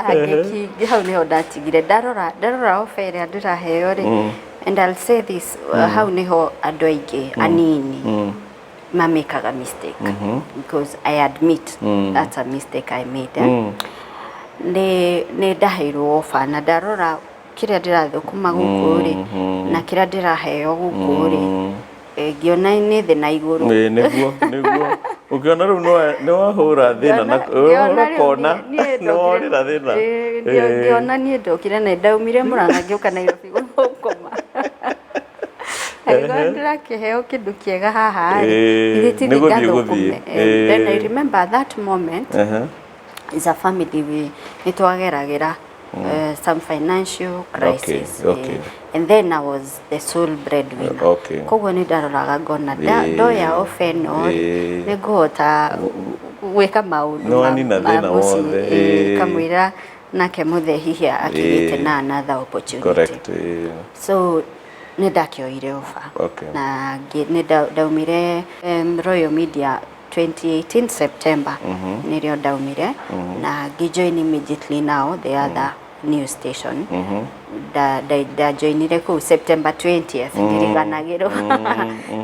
hau nĩho ndatigire. Ndarora offer ĩrĩa ndĩraheo rĩ. And I'll say this, hau nĩho andũ aingĩ anini mamekaga mistake. Because I admit that's a mistake I made. Nĩ ndaheirwo offer na ndarora kĩrĩa ndĩrathũkũma gũkũ rĩ, na kĩrĩa ndĩraheo gũkũ rĩ, ngĩona nĩ thĩ na igũrũ. Ĩĩ, nĩguo nĩguo. Ũkĩona rĩu nĩ wahũra thĩna na Ngĩona rĩu kona, niĩ nĩ ndokire worĩra thĩna. Ngĩona niĩ ndokire na ndaumire Murang'a ngĩũka Nairobi gũthũkũma. Angĩkorwo ndĩrakĩheo kĩndũ kĩega haha rĩ, githĩ ti Nĩ gũthiĩ ngathũkũme. gũthiĩ. Then I remember that moment, as a family we nĩ twageragĩra some financial crisis. And then I was the sole breadwinner. Koguo nĩ ndaroraga ngona ndoya offer ĩno rĩ, nĩ ngũhota gwĩka maũndũ Nĩ wanina ma thĩna mũciĩ. wothe. Kamũira nake mũthee hihi akĩgĩte na another opportunity. So nĩ ndakĩoire offer. Na nĩ ndaumire Royal Media 2018 September nĩrĩo ndaumire, na ngĩjoin immediately now the other news station. Ndajoinire kũu September 20th, ndiriganagĩrwo,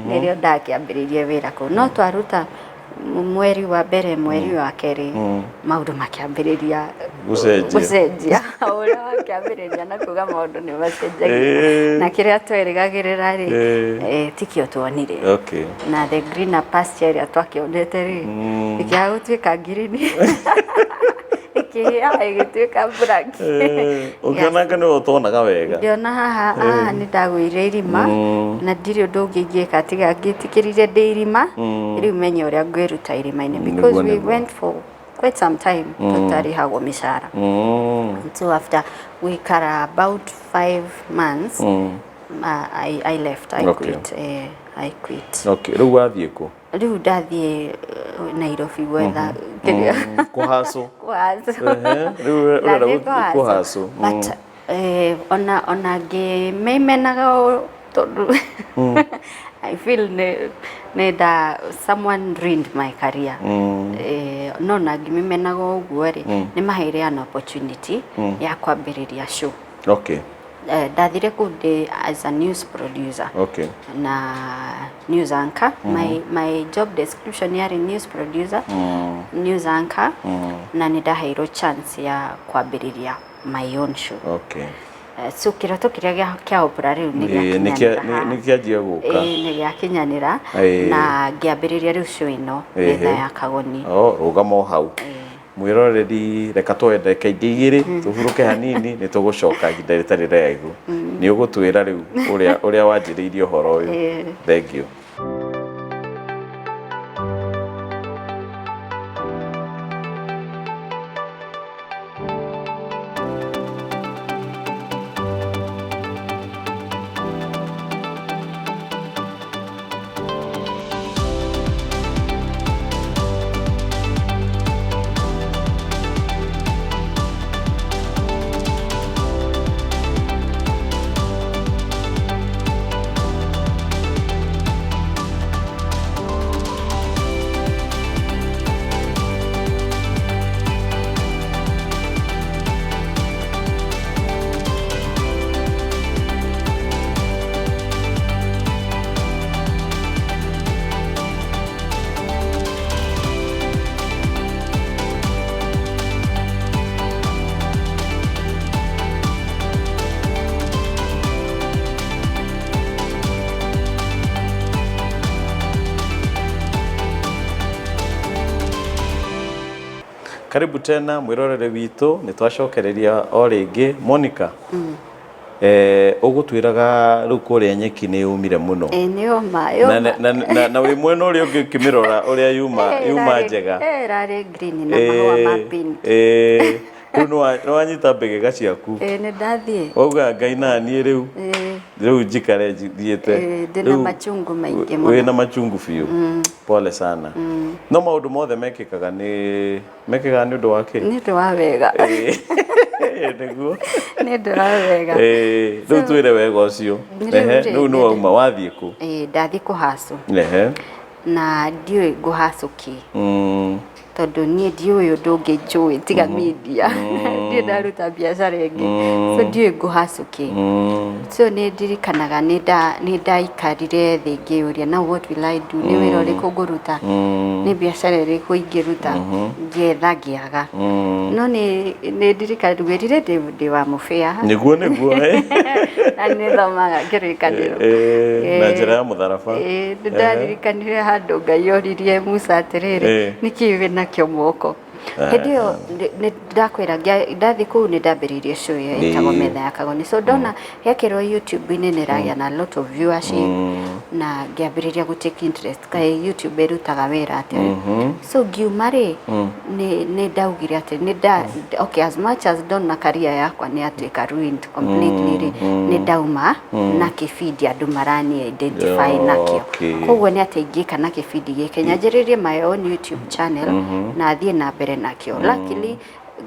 nĩrĩo ndakĩambĩrĩirie wĩra kũu. No twaruta mweri wa mbere, mweri wa kerĩ, maũndũ makĩambĩrĩria Gũcenjia. Gũcenjia. Ũrĩa wakĩambĩrĩria na kuga maũndũ nĩ macenjagia, na kĩrĩa twerĩgagĩrĩra rĩ, tikĩo tuonire. Na the greener pasture ĩrĩa twakĩonete rĩ, ĩkĩaga gũtuĩka green, ĩkĩhĩa ĩgĩtuĩka black. Ũkĩona nĩwe ũtonaga wega. Ngĩona haha nĩ ndagũire irima na ndirĩ ũndũ ũngĩ ingĩka tiga ngĩtĩkĩrire ndĩ irima rĩu, menye ũrĩa ngwĩruta irima-inĩ, because we went for quite some time tũtarĩhagwo mĩcara. So after gũikara about 5 months, I left, I quit. I quit. Okay, rĩu wathiĩ kũ? Rĩu ndathiĩ Nairobi gwetha kĩrĩa Kũhacũ. Kũhacũ. Rĩu ũrenda Ndathiĩ gũthiĩ kũhacũ. But ona ngĩmĩmenaga tondũ I feel nĩ nda someone ruined my career. No na ngĩmĩmenaga ũguo rĩ, nĩ maheire an opportunity ya kwambĩrĩria show. Ndathire kũu ndĩ as a news producer na news anchor. My job description yarĩ news producer, news anchor, na nĩ ndaheirwo chance ya kwambĩrĩria my own show. So kĩroto kĩrĩa kĩa Oprah rĩu nĩ gĩakinyanĩra haha. Nĩ kĩanjia gũka. Ĩĩ, nĩ gĩakinyanĩra na ngĩambĩrĩria rĩu show ĩno, Metha ya Kagoni. Oh, rũgama o hau, mwĩroreri, reka tuoe ndagĩka ingĩ 2 tũhurũke hanini, nĩ tũgũcoka ihinda rĩtarĩ rĩraihu, nĩ ũgũtwĩra rĩu ũrĩa wanjĩrĩirie ũhoro ũyũ. Thank you. Karibu tena mwirorere witũ, nĩ twacokereria o rĩngĩ. Monica, ũgũtwĩraga rĩu kũrĩa nyeki nĩ yũmire mũno. Ĩ nĩ yoma. Na, Yoma. na wĩ mwena ũrĩa ũngĩ ũkĩmĩrora ũrĩa yuma yuma njega. Ĩrarĩ green na mahũa ma pink. Rĩu nĩ wanyita mbegega ciaku. Ĩ nĩ ndathiĩ. Wauga Ngai naniĩ rĩu rĩu njikare thiĩte. Ndĩna Rĩu machungu maingĩ mũno. Wĩna machungu biũ. Pole sana. No maũndũ mothe mekĩkaga nĩ mekĩkaga nĩ ũndũ wa kĩ? Nĩ ũndũ wa wega. Nĩguo. Nĩ ũndũ wa wega. Rĩu twĩre wega ũcio. Rĩu rĩ, Rĩu nĩ wauma wathiĩ kũ? Ĩ ndathiĩ kũhacũ. Na ndiũĩ ngũhacũ kĩ. Tondũ niĩ ndiũĩ ũndũ ũngĩ njũĩ tiga media. Ndirĩ ndaruta biacara ĩngĩ. So ndiũĩ ngũhacũ kĩ. So nĩ ndirikanaga nĩ ndaikarire thĩ ngĩyũria, now what will I do? Nĩ wĩra ũrĩkũ ngũruta? Nĩ biacara ĩrĩkũ ingĩruta? Ngĩetha ngĩaga. No nĩ ndirikanaga ngwĩrire ndĩ wa mũbĩa. Nĩguo nĩguo. Na nĩ thomaga kĩrĩkanĩro. Na njĩra ya mũtharaba. Nĩ ndaririkanire handũ Ngai oririe Musa atĩrĩrĩ, nĩkĩĩ wĩ nakĩo moko? Hĩndĩ ĩyo nĩ ndakwĩra ndathiĩ kũu nĩ ndambĩrĩirie show ĩyo ĩtagwo Metha ya Kagoni. So ndona yekĩrwo YouTube-inĩ nĩ ĩragĩa na lot of viewership na ngĩambĩrĩria gũ take interest kaĩ YouTube ĩrutaga wĩra atĩa. So ngiuma rĩ, nĩ ndaugire atĩ nĩ nda okay, as much as ndona career yakwa nĩ yatuĩka ruined completely rĩ, nĩ ndauma na kĩbindi andũ marani identify nakĩo. Koguo nĩ atĩ ingĩka na kĩbindi gĩkĩ nyanjĩrĩrie my own YouTube channel na thiĩ na mbere nakĩo. Luckily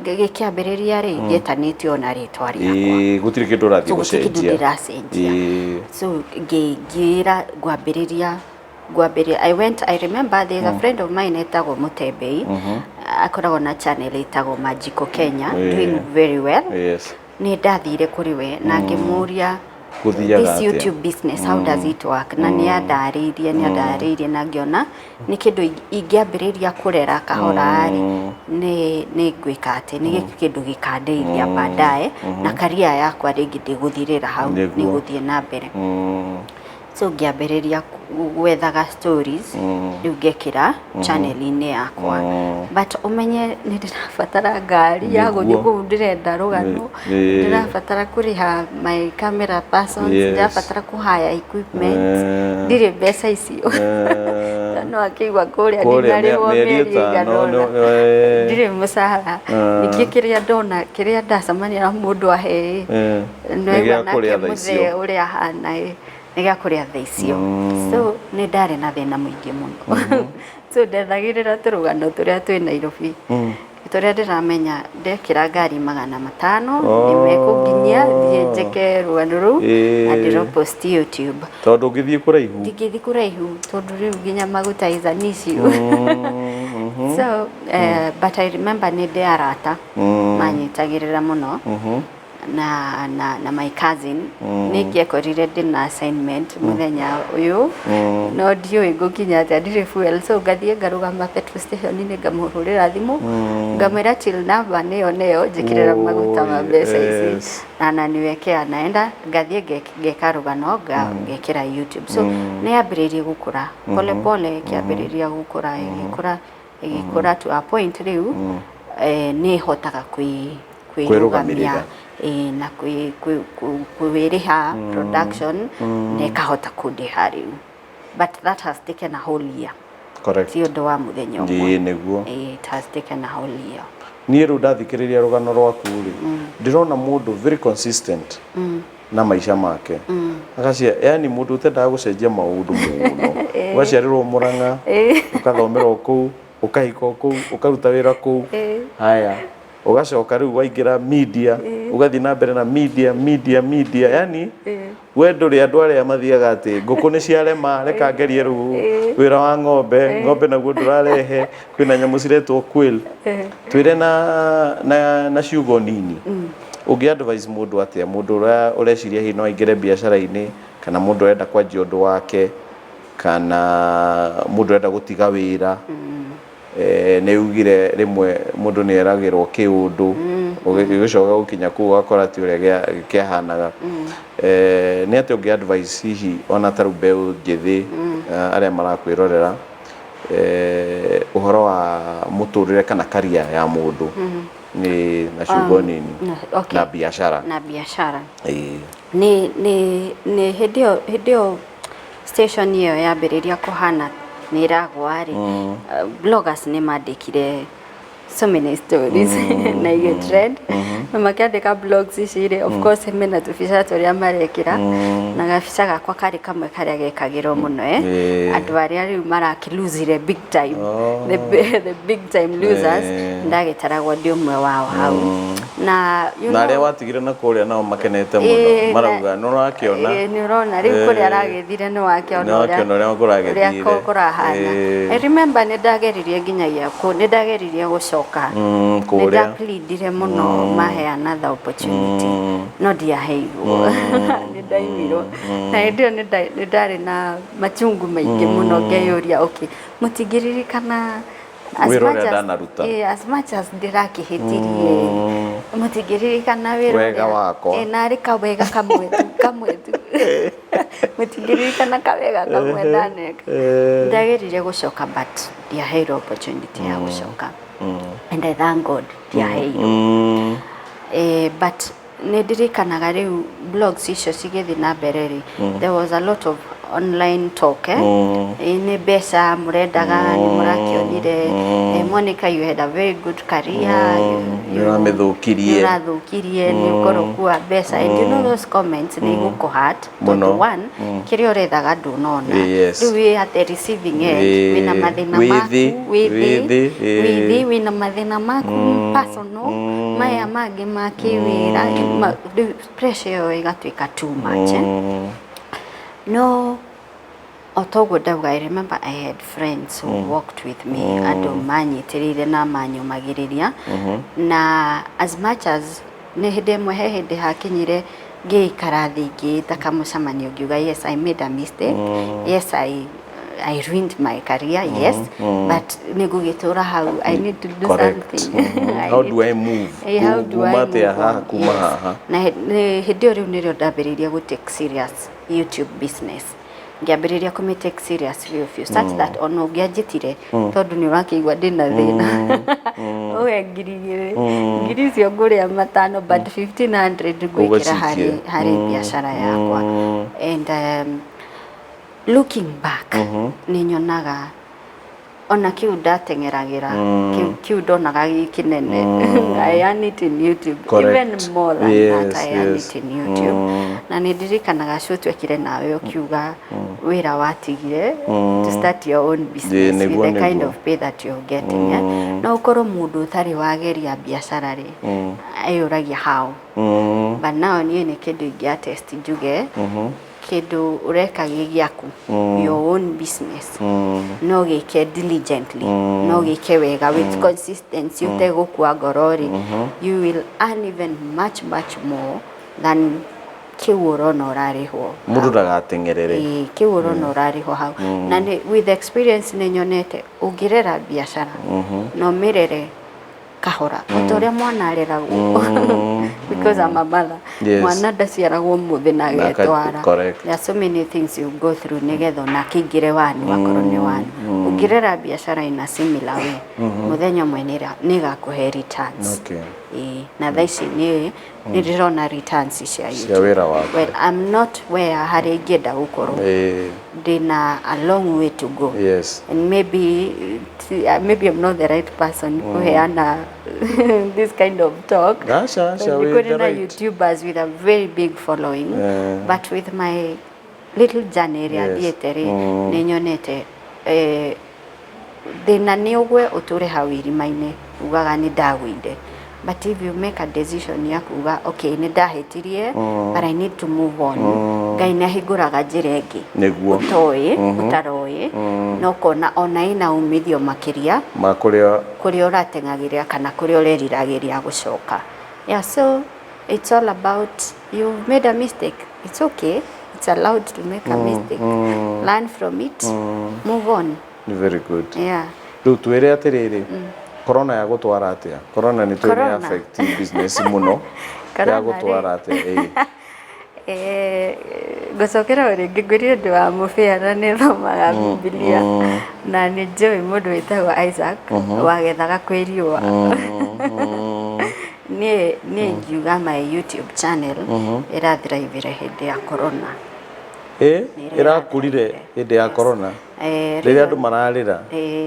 gĩkĩambĩrĩria rĩ, gĩetanĩtio na rĩtwa rĩakwa. Gũtirĩ kĩndũ ũrathiĩ So gũtirĩ kĩndũ gũcenjia. ndĩracenjia. So ngĩĩra ngwambĩrĩria I went, I remember there's a friend of mine etagwo Mũtembei, akoragwo na channel ĩtagwo Majiko Kenya, doing very well. Nĩ ndathire kũrĩ we na ngĩmũria, Gũthiaga this atĩa? YouTube business, how does it work? Na nĩ andarĩirie, nĩ andarĩirie na ngĩona nĩ kĩndũ ingĩambĩrĩria kũrera kahora rĩ, nĩ ngwĩka atĩ nĩ kĩndũ gĩkandeithia baadaye na career yakwa rĩngĩ ndĩgũthirĩra hau, nĩ gũthiĩ na mbere. So ngĩambĩrĩria gwethaga stories, rĩu ngekĩra channel-inĩ yakwa. But ũmenye nĩ ndĩrabatara ngari ya gũthiĩ kũu ndĩrenda rũgano, ndĩrabatara kũrĩha my camera persons, ndĩrabatara kũhaya equipment, ndirĩ mbeca icio. No akĩigua kũrĩa Kũrĩa ndinarĩhwo mĩeri mĩeri ĩtano, ĩigana ũna. Ndirĩ mũcara. Ningĩ kĩrĩa ndona, kĩrĩa ndacemania na mũndũ ahe ĩ, Nĩ nĩwaigua gĩa nake kũrĩa thaa mũthee icio. ũrĩa ahana ĩ, nĩ gĩa kũrĩa thaa icio. So nĩ ndarĩ na thĩna mũingĩ mũno. So ndethagĩrĩra tũrũgano tũrĩa twĩ Nairobi. Tũrĩa ndĩramenya ndekĩra ngari 500 nĩ mekũnginyia thiĩ njĩke rũgano rũu na ndĩrũpost YouTube. Tondũ ũngĩthiĩ kũraihu. Ndingĩthiĩ kũraihu tondũ rĩu nginya maguta is an issue. So but I remember nĩ ndĩ arata manyitagĩrĩra mũno na my cousin. Nĩ ngĩekorire ndĩna assignment mũthenya ũyũ no ndiũĩ ngũkinya atĩa, ndirĩ fuel, so ngathiĩ ngarũgama petrol station-inĩ ngamũhũrĩra thimũ ngamwĩra till number nĩyo nĩyo njĩkĩrĩra maguta ma mbeca ici na ananiwekea, naenda ngathiĩ ngeka rũgano ngekĩra YouTube. So nĩ yambĩrĩirie gũkũra pole pole, ĩkĩambĩrĩria gũkũra, ĩgĩkũra ĩgĩkũra to a point rĩu nĩ hotaga kwĩrũgamia na kwĩrĩha production na ĩkahota kũndĩha rĩu, but that has taken a whole year. Ti ũndũ wa mũthenya ũmwe. Nĩguo. It has taken a whole year. Niĩ rĩu ndathikĩrĩria rũgano rwaku rĩ, ndĩrona mũndũ very consistent na maica make. Agacia, yani mũndũ ũtendaga gũcenjia maũndũ mũno. Ũgaciarĩrwo Mũrang'a, ũkathomera o kũu, ũkahika o kũu, ũkaruta wĩra kũu. Haya, ũgacoka rĩu waingĩra media, ũgathiĩ na mbere na media, media, media. Yani we ndũrĩ andũ arĩa mathiaga atĩ ngũkũ nĩ ciarema, reka ngerie rĩu wĩra wa ng'ombe, ng'ombe naguo ndũrarehe, kwĩna nyamũ ciretwo quail. Twĩre na ciugo nini. Ũngĩ advise mũndũ atĩa, mũndũ ũrĩa ũreciria hihi no aingĩre biacara-inĩ, kana mũndũ ũrenda kwanjia ũndũ wake, kana mũndũ ũrenda gũtiga wĩra. Nĩ ugire rĩmwe mũndũ nĩ eragĩrwo kĩũndũ, ũgĩcoka gũkinya kũu ũgakora ti ũrĩa kĩahanaga. Nĩ atĩa ũngĩ advise hihi ona ta rĩu mbeũ njĩthĩ arĩa marakwĩrorera ũhoro wa mũtũrĩre? Mũtũrĩre kana career ya mũndũ nĩ na ciugo nini? Okay. Na biacara. Na biacara. Ĩĩ. Nĩ hĩndĩ ĩyo station ĩyo yambĩrĩria kũhana nĩ ĩragwa rĩ, bloggers nĩ mandĩkire so many stories na igĩ trend, na makĩandĩka blogs ici rĩ, of course mena tũbica tũrĩa marekĩra, na gabica gakwa karĩ kamwe karĩa gekagĩrwo mũno, eh. Andũ arĩa rĩu marakĩlosire big time, the big time losers, ndagĩtaragwo ndĩ ũmwe wao hau na you Na arĩa watigire na kũrĩa nao makenete mũno, marauga nĩ ũrakĩona. Ĩĩ, nĩ ũrona rĩu kũrĩa aragĩthire, nĩ wakĩona. Nĩ wakĩona ũrĩa kũragĩthire. Ũrĩa kũrahana. I remember nĩ ndageririe nginyagia kũ nĩ ndageririe gũcoka. Nĩ Kũrĩa. Ndapleadire mũno mahe another opportunity, no ndiaheirwo, nĩ ndaimirwo. Na hĩndĩ ĩyo nĩ ndarĩ na machungu maingĩ mũno, ngeyũria, okay, mũtingĩririkana as Wĩra much ũrĩa as- ndanaruta. Ĩĩ, as much as ndĩrakĩhĩtirie, mũtingĩririkana wĩra Wega wakwa. Ĩĩ, narĩ kawega kamwe tu, kamwe tu, mũtingĩririkana kawega kamwe ndaneka. Ndageririe gũcoka but ndiaheirwo opportunity ya gũcoka, and I thank God ndiaheirwo. But nĩ ndirikanaga rĩu blogs icio cigĩthiĩ na mbere rĩ, there was a lot of online talk, eh? Nĩ mbeca mũrendaga, nĩ mũrakĩonire. Monica, you had a very good career. Nĩ ũramĩthũkirie. Nĩ ũrathũkirie, nĩ ũkorwo kuwa mbeca, and you know those comments nĩ igũkũ hurt. Mũno. Tondũ one, kĩrĩa ũrethaga ndũnona. Rĩu wĩ at the receiving end, wĩna mathĩna Wĩ maku thĩ, wĩ wĩ thĩ, thĩ, wĩ thĩ, wĩna mathĩna maku personal, maya mangĩ ma kĩwĩra, rĩu pressure ĩyo ĩgatuĩka too much, eh? No o toguo ndauga, I remember I had friends who walked with me, andũ manyitĩrĩire na manyũmagĩrĩria. Na as much as nĩ hĩndĩ ĩmwe, he hĩndĩ hakinyire ngĩikara thĩ, ngĩĩta kamũcemanio, ngiuga, "Yes, I made a mistake. Yes, I ruined my career, yes, but nĩ ngũgĩtũra hau, I need to do something." How do I move? How do I Kuma atĩa move haha on? kuma Yes. haha? Na hĩndĩ ĩyo rĩu nĩrĩo ndambĩrĩirie gũ take serious YouTube business, ngĩambĩrĩria kũmĩ take serious biũ biũ, such that ona ũngĩanjĩtire, tondũ nĩ ũrakĩigua ndĩna thĩna, ũhe 2000, ngiri icio ngũrĩa 500, but 1500 ngwĩkĩra Ũgacikia. harĩ biacara yakwa. And looking back, nĩ nyonaga ona kiu ndateng'eragĩra, kiu ndonaga gĩ kĩnene, I earn it in YouTube. Even more than that, I earn it in YouTube. Na nĩ ndirikanaga show twekire nawe, ũkiuga wĩra watigire to start your own business with the kind of pay that you're getting, eh? No ũkorwo mũndũ ũtarĩ wageria biacara rĩ, eyũragia how. But now niĩ nĩ kĩndũ ingĩ attest, njuge kĩndũ ũreka gĩ gĩaku, your own business, no gĩke diligently, no gĩke wega with consistency, ũtegũkua ngoro rĩ, you will earn even much much more than kĩu ũrona ũrarĩhwo. Mũndũ ndagateng'erere. Ĩĩ, kĩu ũrona ũrarĩhwo hau. Na nĩ with experience nĩ nyonete ũngĩrera biacara na ũmĩrere kahora o ta ũrĩa mwana areragwo, because I'm a mother, mwana ndaciaragwo mũthĩ na agetwara. There are so many things you go through nĩgetha onake aingĩre wanu, akorwo nĩ wanu. Ũngĩrera biacara in a similar way, mũthenya ũmwe nĩ ĩgakũhe returns. Ĩĩ, na thaa ici nĩ ndĩrona returns cia Cia YouTube. Wĩra waku. Well, I'm not where harĩa ingĩenda gũkorwo, ndĩna a long way to go. And maybe I'm not the right person kuheana this kind of talk. Aca, aca, Tondũ wĩ kũrĩ the na right. YouTubers with a very big following, but with my little journey ĩrĩa thiĩte rĩ, nĩ nyonete thĩna nĩ ũgwe ũtũre hau irima-inĩ ugaga nĩ ndagũire. But if you make a decision ya kuga, "Okay, nĩ ndahĩtirie, but I need to move on," Ngai nĩ ahingũraga njĩra ĩngĩ ũtoĩ, ũtaroĩ, na ũkona ona ĩna umithio makĩria Ma kũrĩa kũrĩa ũrateng'agĩria kana kũrĩa ũreriragĩria gũcoka. Yeah, so it's all about, you've made a mistake, it's okay, it's allowed to make a mistake, learn from it, move on. Very good. Rĩu twĩre atĩrĩrĩ, corona yagũtwara atĩa? Corona nĩ tũĩ nĩ Corona. affect business mũno. Corona Yagũtwara atĩa? Ĩĩ. Ngũcokera o rĩngĩ ngwĩrire ndĩ wa mũbĩa na nĩ thomaga Bibilia na nĩ njũĩ mũndũ wĩtagwo Isaac wagethaga kwĩ riũa. Niĩ ingiuga my YouTube channel ĩrathiraivire hĩndĩ ya corona. Ĩrakũrire hĩndĩ ya corona? Rĩrĩa andũ mararĩra,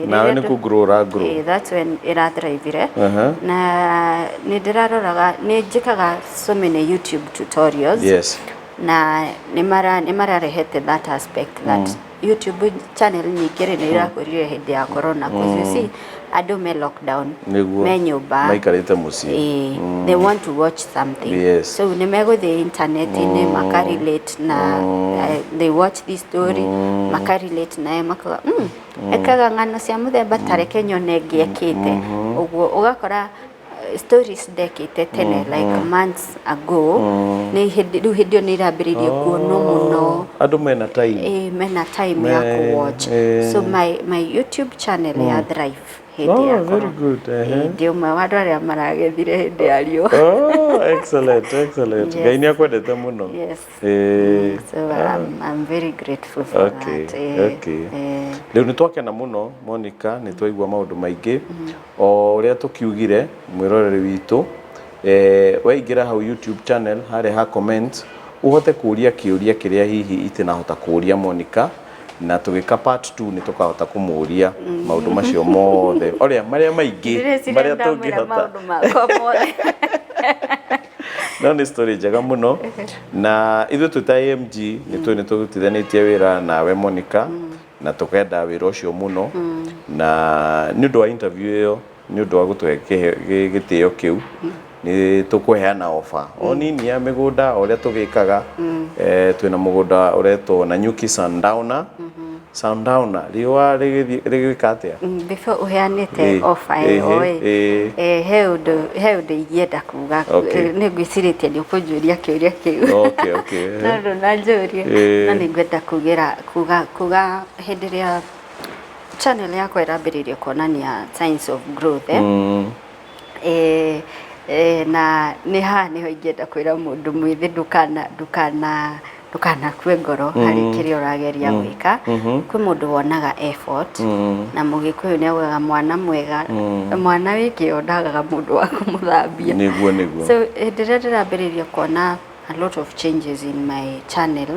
nawe nĩ kũ-grow ũra-grow. That's when ĩrathiraivire. Na nĩ ndĩraroraga, nĩ njĩkaga so many YouTube tutorials. Na nĩ mararehete that aspect that YouTube channel nyingĩ rĩ, nĩ irakũrire hĩndĩ ya corona, 'cause you see andũ me lockdown, me nyũmba, maikarĩte mũciĩ. They want to watch something. So nĩ megũthiĩ internet-inĩ, makarelate na they watch this story, makarelate nayo, makauga, ekaga ng'ano cia mũthemba, ta reke nyone ĩngĩ ekĩte ũguo." Ũgakora stories ndekĩte tene, like months ago, nĩ hĩndĩ rĩu, hĩndĩ ĩyo nĩ irambĩrĩirie kuonwo mũno. Andũ mena time. Mena time ya kũ-watch. So my YouTube channel ya thrive hĩndĩ ya Very corona. good. Ndĩ ũmwe wa andũ arĩa maragethire hĩndĩ ya riũa. Oh, excellent, excellent. Ngai nĩ akwendete mũno. Yes. So I'm very grateful for that. Rĩu nĩ twakena mũno, Monica, nĩ twaigua maũndũ maingĩ o ũrĩa tũkiugire. Mwĩroreri witũ, weingĩra hau YouTube channel, harĩa ha comment, ũhote kũũria kĩũria kĩrĩa hihi itinahota kũũria Monica, na tũgĩka part 2 nĩ tũkahota kũmũũria maũndũ macio mothe ũrĩa marĩa maingĩ Ndĩreciria marĩa ndamwĩra tũngĩhota. Maũndũ makwa mothe. No nĩ story njega mũno, na ithuĩ twĩ ta AMG nĩ tũĩ nĩ tũrutithanĩtie wĩra nawe, Monica, na tũkenda wĩra ũcio mũno, na nĩ ũndũ wa interview ĩyo, nĩ ũndũ wa gũtũhe gĩtĩo kĩu, nĩ tũkũheana offer o nini ya mĩgũnda o ũrĩa tũgĩkaga. Twĩna mũgũnda ũretwo Nanyuki Sundowner. Sundowner, riũa rĩgĩthiĩ rĩgĩka atĩa? Before ũheanĩte offer ĩyo ĩ, he ũndũ ingĩenda kuga. Nĩ ngwĩcirĩtie nĩ ũkũnjũria kĩũria kĩu, no ndũnanjũria. No nĩ ngwenda kugĩra kuga hĩndĩ ĩrĩa channel yakwa ĩrambĩrĩirie kuonania signs of growth, na nĩ haha nĩho ingĩenda kwĩra mũndũ mwĩthĩ, ndũkanakue ngoro harĩ kĩrĩa ũrageria gwĩka. Kwĩ mũndũ wonaga effort, na Mũgĩkũyũ nĩ augaga mwana mwega, mwana wĩ kĩo ndagaga mũndũ wa kũmũthambia. Nĩguo. So hĩndĩ ĩrĩa ndĩrambĩrĩria kuona a lot of changes in my channel,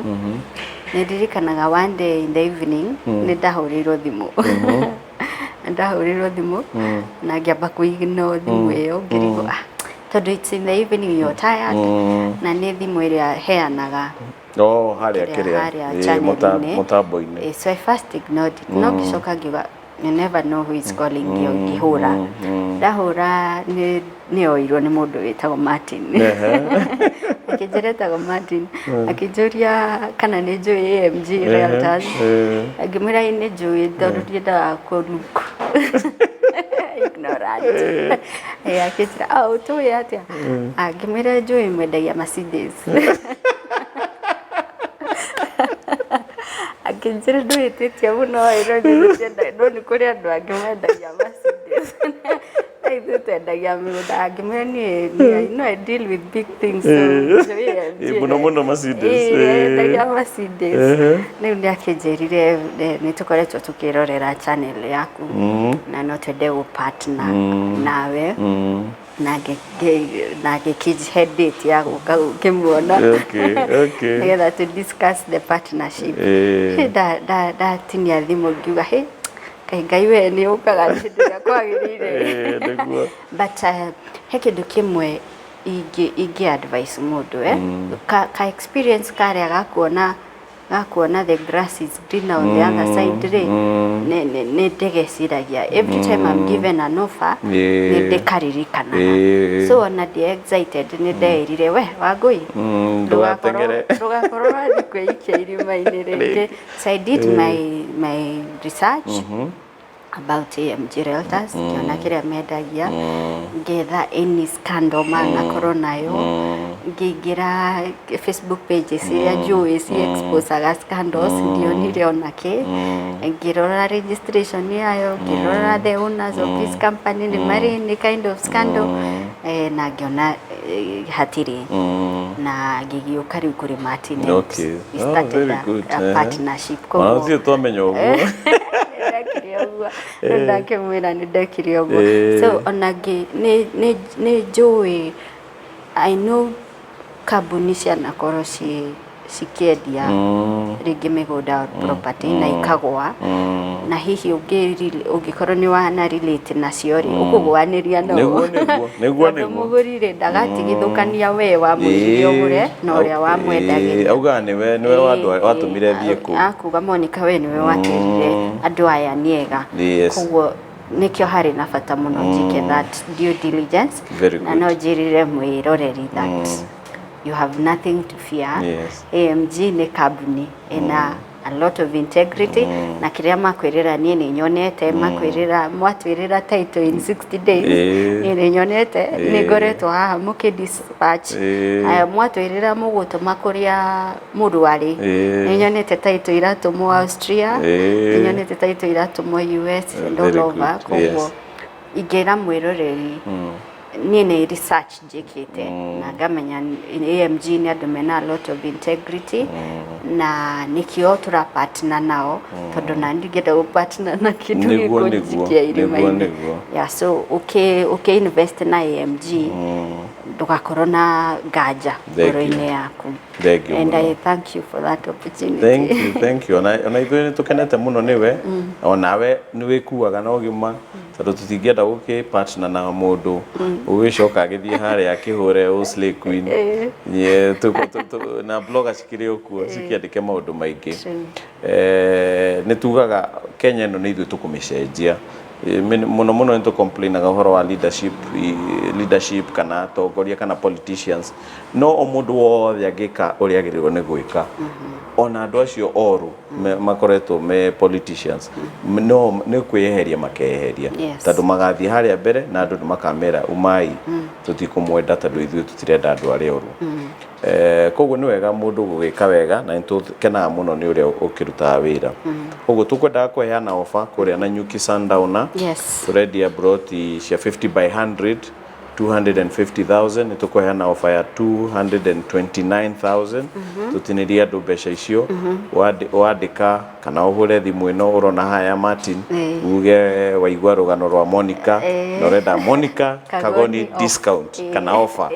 nĩ ndirikanaga one day in the evening nĩ ndahũrĩirwo thimũ, na ngĩamba kũignore thimũ ĩyo, ngĩrigwo, ah, tondũ it's in the evening, you're tired, na nĩ thimũ ĩrĩa heanaga Oh, harĩa kĩrĩa kĩrĩa harĩa channel-inĩ. Mũtambo-inĩ. So I first ignored it, no ngĩcoka ngiuga, "You never know who is calling you." Ngĩhũra, ndahũra nĩ oirwo nĩ mũndũ wĩtagwo Martin. Akĩnjĩra etagwo Martin, akĩnjũria kana nĩ njũĩ AMG Realtors. Ngĩmwĩra ĩ nĩ njũĩ, tondũ ndiendaga kũ look ignorant. Akĩnjĩra, "Oh, ũtũĩ atĩa?" Ah, ngĩmwĩra njũĩ mwendagia Mercedes. Akĩnjĩra, "Ndũhĩtĩtie mũno ĩ, no niĩ no nĩ kũrĩ andũ angĩ mendagia Mercedes na ithuĩ twendagia mĩgũnda." Ngĩmwĩra, "Niĩ I know I deal with big things, so njũĩ AMG." Mũno mũno Mercedes. Yendagia Mercedes. Rĩu nĩ akĩnjĩrire, "Nĩ tũkoretwo tũkĩrorera channel yaku na no twende gũ partner nawe," na ngĩkĩhe date ya gũka gũkĩmuona nĩgetha to discuss the partnership. Hĩ, ndatinia thimũ ngiuga, "Hĩ, kaĩ Ngai we nĩ ũkaga hĩndĩ ĩrĩa kwagĩrĩire." Nĩguo. But he kĩndũ kĩmwe ingĩ advice mũndũ, ka experience karĩa gakuona the grass is greener on the other side rĩ, nĩ ndĩgeciragia every time I'm given an offer, nĩ ndĩkaririkanaga. So ona ndĩ excited, nĩ ndeĩrire, "We Wangũi, ndũgateng'ere. Ndũgakorwo ũrathiĩ kwĩikia irima-inĩ rĩngĩ." So I did my research about AMG Realtors, ngĩona kĩrĩa mendagia, ngĩetha any scandal manakorwo nayo, ngĩingĩra Facebook pages iria njũĩ ci exposaga scandals, ndionire ona kĩ. Ngĩrora registration yayo, ngĩrora the owners of this company nĩ marĩ any kind of scandal. Na ngĩona hatirĩ na ngĩgĩũka rĩu kũrĩ Martin and we Oh, started very a, good. a partnership. Ona Koguo gũtirĩ twamenya ũguo. Ndekire ũguo. Rĩu ndakĩmwĩra nĩ ndekire ũguo. So ona ngĩ nĩ njũĩ, I know kambuni cianakorwo cikĩendia rĩngĩ mĩgũnda or property na ikagwa, na hihi ũngĩkorwo nĩ wana relate nacio rĩ, ũkũgwanĩria no Nĩguo, nĩguo, tondũ nĩguo. Mũgũri rĩ, ndagatigithũkania we wamwĩrire ũgũre na ũrĩa wamwendagĩria. Augaga nĩwe watũmire thiĩ kũu. Akuga, "Monica, we nĩwe watwĩrire andũ aya nĩ ega." Koguo nĩkĩo harĩ na bata mũno njĩke that due diligence. Very Na good. no njĩrĩre mwĩroreri that you have nothing to fear. AMG nĩ kambuni ĩna a lot of integrity, na kĩrĩa makwĩrĩra niĩ nĩ nyonete. Makwĩrĩra, mwatwĩrĩra title in 60 days, niĩ nĩ nyonete. Nĩ ngoretwo haha mũkĩ dispatch. Aya, mwatwĩrĩra mũgũtũma kũrĩa mũndũ arĩ, nĩ nyonete title iratũmwo Austria, nĩ nyonete title iratũmwo US and all Very over. good. Koguo ingĩra mwĩroreri, niĩ nĩ research njĩkĩte na ngamenya AMG nĩ andũ mena a lot of integrity, na nĩkĩo tũra partner nao, tondũ na ndingĩenda gũ partner na kĩndũ gĩkũnjikia irima-inĩ. Yeah, so ũkĩ invest na AMG, ndũgakorwo na nganja Thank you. ngoro-inĩ yaku. Thank you And mũno. I thank you for that opportunity. Thank you, thank you. Ona ithuĩ nĩ tũkenete mũno nĩwe, onawe nĩ wĩkuaga na ũgima, tondũ tũtingĩenda gũkĩ partner na mũndũ ũgĩcoka agĩthiĩ harĩa akĩhũre ũ slay queen. Nye, na blogger cikĩrĩ o kuo cikĩandĩke maũndũ maingĩ. Nĩ tugaga Kenya ĩno nĩ ithuĩ tũkũmĩcenjia. Mũno mũno nĩ tũcomplainaga ũhoro wa leadership, leadership kana atongoria kana politicians, no o mũndũ wothe angĩka ũrĩa agĩrĩirwo nĩ gwĩka, ona andũ acio oru makoretwo me politicians, no nĩ kwĩyeheria makeyeheria, tondũ magathiĩ harĩa mbere na andũ nĩ makamera umai, tũtikũmwenda, tondũ ithuĩ tũtirenda andũ arĩa oru. Koguo nĩ wega mũndũ gũgĩka wega, na nĩ tũkenaga mũno nĩ ũrĩa ũkĩrutaga wĩra. Koguo tũkwendaga kũheana offer kũrĩa Nanyuki Sundowner. Tũrendia broti cia 50 by 100, 250,000. Nĩ tũkũheana offer ya 229,000, tũtinĩrie andũ mbeca icio. Wandĩka kana ũhũre thimũ ĩno ũrona haha ya Martin, uge waigua rũgano rwa Monica na ũrenda Monica Kagoni Kagoni off. Discount kana offer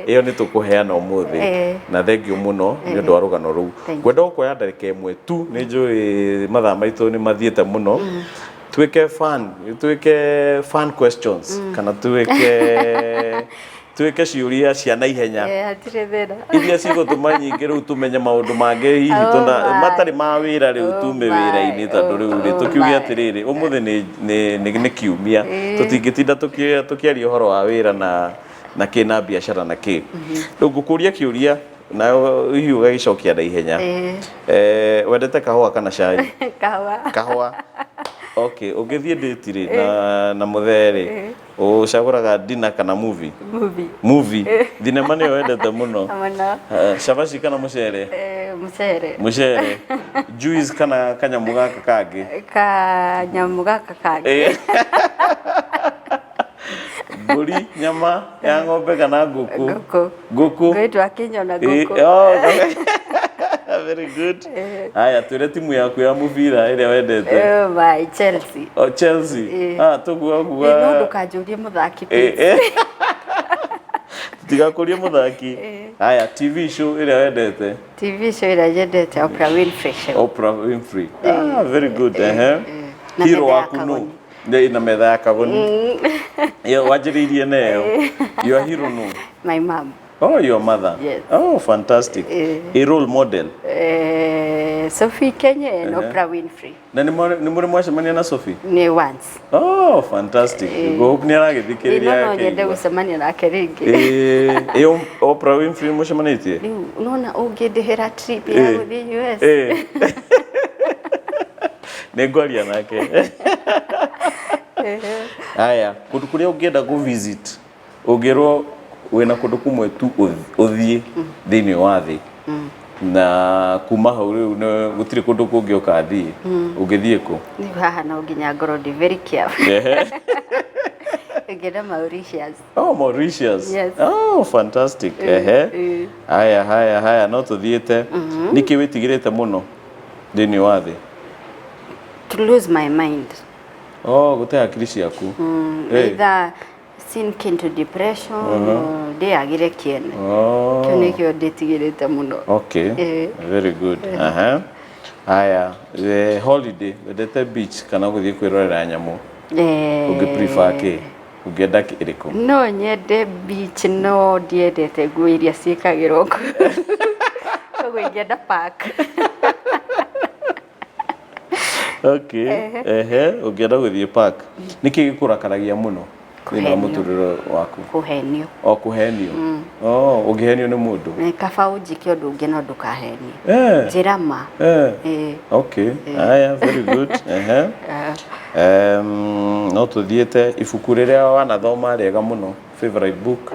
ĩyo nĩ tũkũheana ũmũthĩ. Na thank you mũno nĩ ũndũ wa rũgano rũu. Thank Ngwenda gũkuoya ndagĩka ĩmwe tu, nĩ njũĩ mathaa maitũ nĩ mathiĩte mũno, twĩke fun questions kana twĩke ciũria cia naihenya Hatirĩ thĩna. Iria cigũtũma nyingĩ rĩu tũmenye maũndũ mangĩ hihi Oh tũna my. matarĩ ma wĩra rĩu Oh tume my. wĩra-inĩ, tondũ rĩu rĩ Oh tũkiuge my. atĩrĩrĩ, ũmũthĩ nĩ kiumia, tũtingĩtinda tũkĩaria ũhoro wa wĩra na kĩ na biacara na kĩ. Rĩu ngũkũria kĩũria nayo hihi ũgagĩcokia na ihenya. Wendete kahũa kana cai? Kahũa. Kahũa. Okay, ũngĩthiĩ date rĩ na mũthee rĩ, ũcagũraga dinner kana movie? Movie. Movie, thinema nĩyo wendete mũno? Mũno. Cabaci kana mũcere? Mũcere. Mũcere. Juice kana kanyamũ gaka kangĩ? Kanyamũ gaka kangĩ. Mbũri, nyama ya ng'ombe kana ngũkũ? Ngũkũ. Ngũkũ. Ngwĩtwo akĩnyona ngũkũ. Oh, very good. Haya, twĩre timu yaku ya mũbira ĩrĩa wendete. Oh my, Chelsea. Oh, Chelsea. Ah, tũguo No guo. ndũkanjũrie mũthaki, please. Tigakũrie mũthaki. Haya, TV show ĩrĩa wendete? TV show ĩrĩa nyendete, Oprah Winfrey Show. Oprah Winfrey. Ah, very good. Ehe. Na Hero metha ya waku nũ? Kagoni. Na metha ya Kagoni. Ĩyo wanjĩrĩirie nayo. Your hero nũ? My mom. Oh, your mother. Yes. Oh, fantastic. A role model? Sophie Kenye and Oprah Winfrey. Na nĩ mũrĩ mwacemania na Sophie? Nĩ once. Oh, fantastic. Hope nĩ No aragĩthikĩrĩria no nyende akĩigua. gũcemania nake rĩngĩ. Ĩyo Oprah Winfrey mũcemanĩtie? Rĩu nona ũngĩndĩhĩra trip ya gũthiĩ US. Nĩ ngwaria nake. Haya, kũndũ kũrĩa ũngĩenda kũ visit, ũngĩrwo wĩna kũndũ kũmwe tu ũthiĩ thĩinĩ wa thĩ, na kuma hau rĩu gũtirĩ kũndũ kũngĩ ũkathiĩ, ũngĩthiĩ kũ? Rĩu haha no nginya ngorwo ndĩ very careful. Ngĩenda Mauritius. Oh, Mauritius. Yes. Oh, fantastic. Ehe. Haya, haya, haya, no tũthiĩte. Nĩkĩ wĩtigĩrĩte mũno thĩinĩ wa thĩ? To lose my mind. Oh, gũte hakiri ciaku. Eh. Either sink into depression or ndĩagĩre kĩene. Oh. Kĩu nĩkĩo ndĩtigĩrĩte mũno. Okay. Eh. Very good. Aha. Haya, holiday, wendete beach kana gũthiĩ kwĩrorera nyamũ? Eh, Ũngĩ prefer kĩ? Ũngĩenda ĩrĩkũ? No nyende beach no ndiendete nguo iria ciĩkagĩrwo kuo. Koguo ingĩenda park. Okay. Ehe, ũngĩenda gũthiĩ park. Nĩkĩ gĩkũrakaragia mũno thĩinĩ wa Kũhenio. mũtũrĩre waku? Kũhenio. O kũhenio. Oh, ũngĩhenio nĩ mũndũ. Nĩ kaba ũnjĩke ũndũ ũngĩ no ndũkahenie. Eh. Njĩra ma. Eh. Eh. Okay. Haya, very good. Ehe. No tũthiĩte ibuku rĩrĩa wanathoma rĩega mũno, favorite book.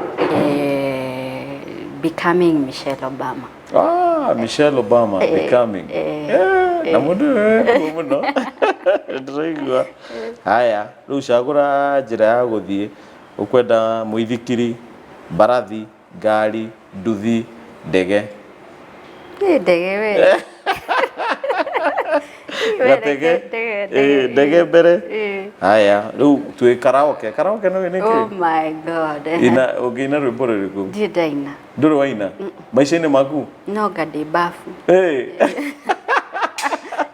Becoming Michelle Obama. Ah, Michelle Obama, Becoming. Na mũndũ ũyũ wĩ kuo mũno. Ndĩraigua. Haya, rĩu cagũra njĩra ya gũthiĩ. Ũkwenda mũithikiri, mbarathi, ngari, nduthi, ndege. Nĩ ndege we. We, Gatege. reke ndege, ndege. Ndege mbere. Eh. Haya, rĩu twĩ karaoke. Karaoke nĩ nĩ Oh kĩ? my God. Ina ũngĩina rwĩmbo rũrĩkũ? Ndirĩ ndaina. Ndũrĩ waina? Maica-inĩ maku? No nga ndĩ bafu. Eh.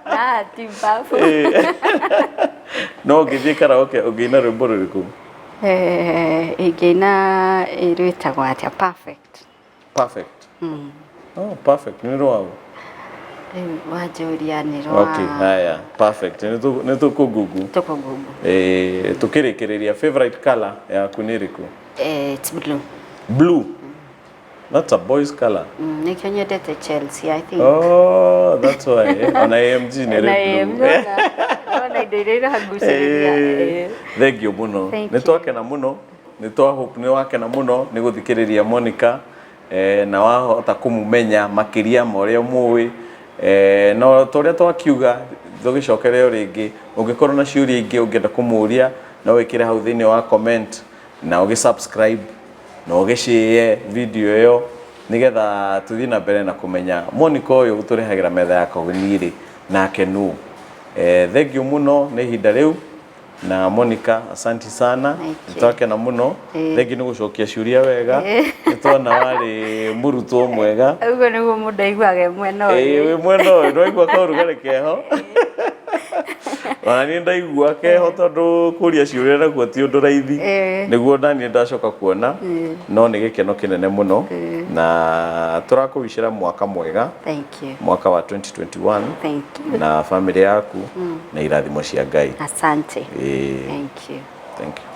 Na ti bafu. No ũngĩthiĩ karaoke ũngĩina rwĩmbo rũrĩkũ? Ingĩina rwĩtagwo atĩa? Perfect. Perfect. Oh, perfect. Nĩ rwaũ? Rĩu wanjũria nĩ rwa Okay, haya. Perfect. Nĩ tũkũngungu. Tũkũngungu. Tũkĩrĩkĩrĩria favorite color yaku nĩ ĩrĩkũ? It's blue. Blue. That's a boy's color. Nĩkĩo nyendete Chelsea, I think. Oh, that's why. Ona AMG nĩ Na ĩrĩ AMG blue. ona indo iria iragucĩrĩria. Thank you mũno. Thank Nĩ you. twakena mũno. Nĩ twa hope nĩ wakena mũno nĩ gũthikĩrĩria Monica na wahota kũmũmenya makĩria ma ũrĩa mũĩ. No ta ũrĩa twakiuga tũgĩcokere o rĩngĩ, ũngĩkorwo na ciũria ingĩ ũngĩenda kũmũria no wĩkĩre hau thĩinĩ wa comment na ũgĩ subscribe na ũgĩshare video ĩyo nĩgetha tũthiĩ na mbere na kũmenya Monica ũyũ ũtũrehagĩra metha ya Kagoni rĩ nake nũ. Thank you mũno nĩ ihinda rĩu na Monica, asanti sana. Thank you. Nĩtwakena mũno. Thank you nĩ gũcokia ciũria wega. Nĩtwona warĩ mũrutwo mwega. Ũguo nĩguo mũndũ aiguaga e mwena Ĩĩ ũyũ. wĩ mwena ũyũ nĩwaigua kaũrugarĩ keho. Ona niĩ ndaigua keho tondũ kũria ciũria nakuo ti ũndũ raithi. Nĩguo naniĩ ndacoka kuona no nĩ gĩkeno kĩnene mũno na tũrakũwicĩra mwaka mwega. Thank you. Mwaka wa 2021. Thank you. Na family yaku na irathimo cia Ngai. Asante. Ĩĩ. Thank you. Thank you.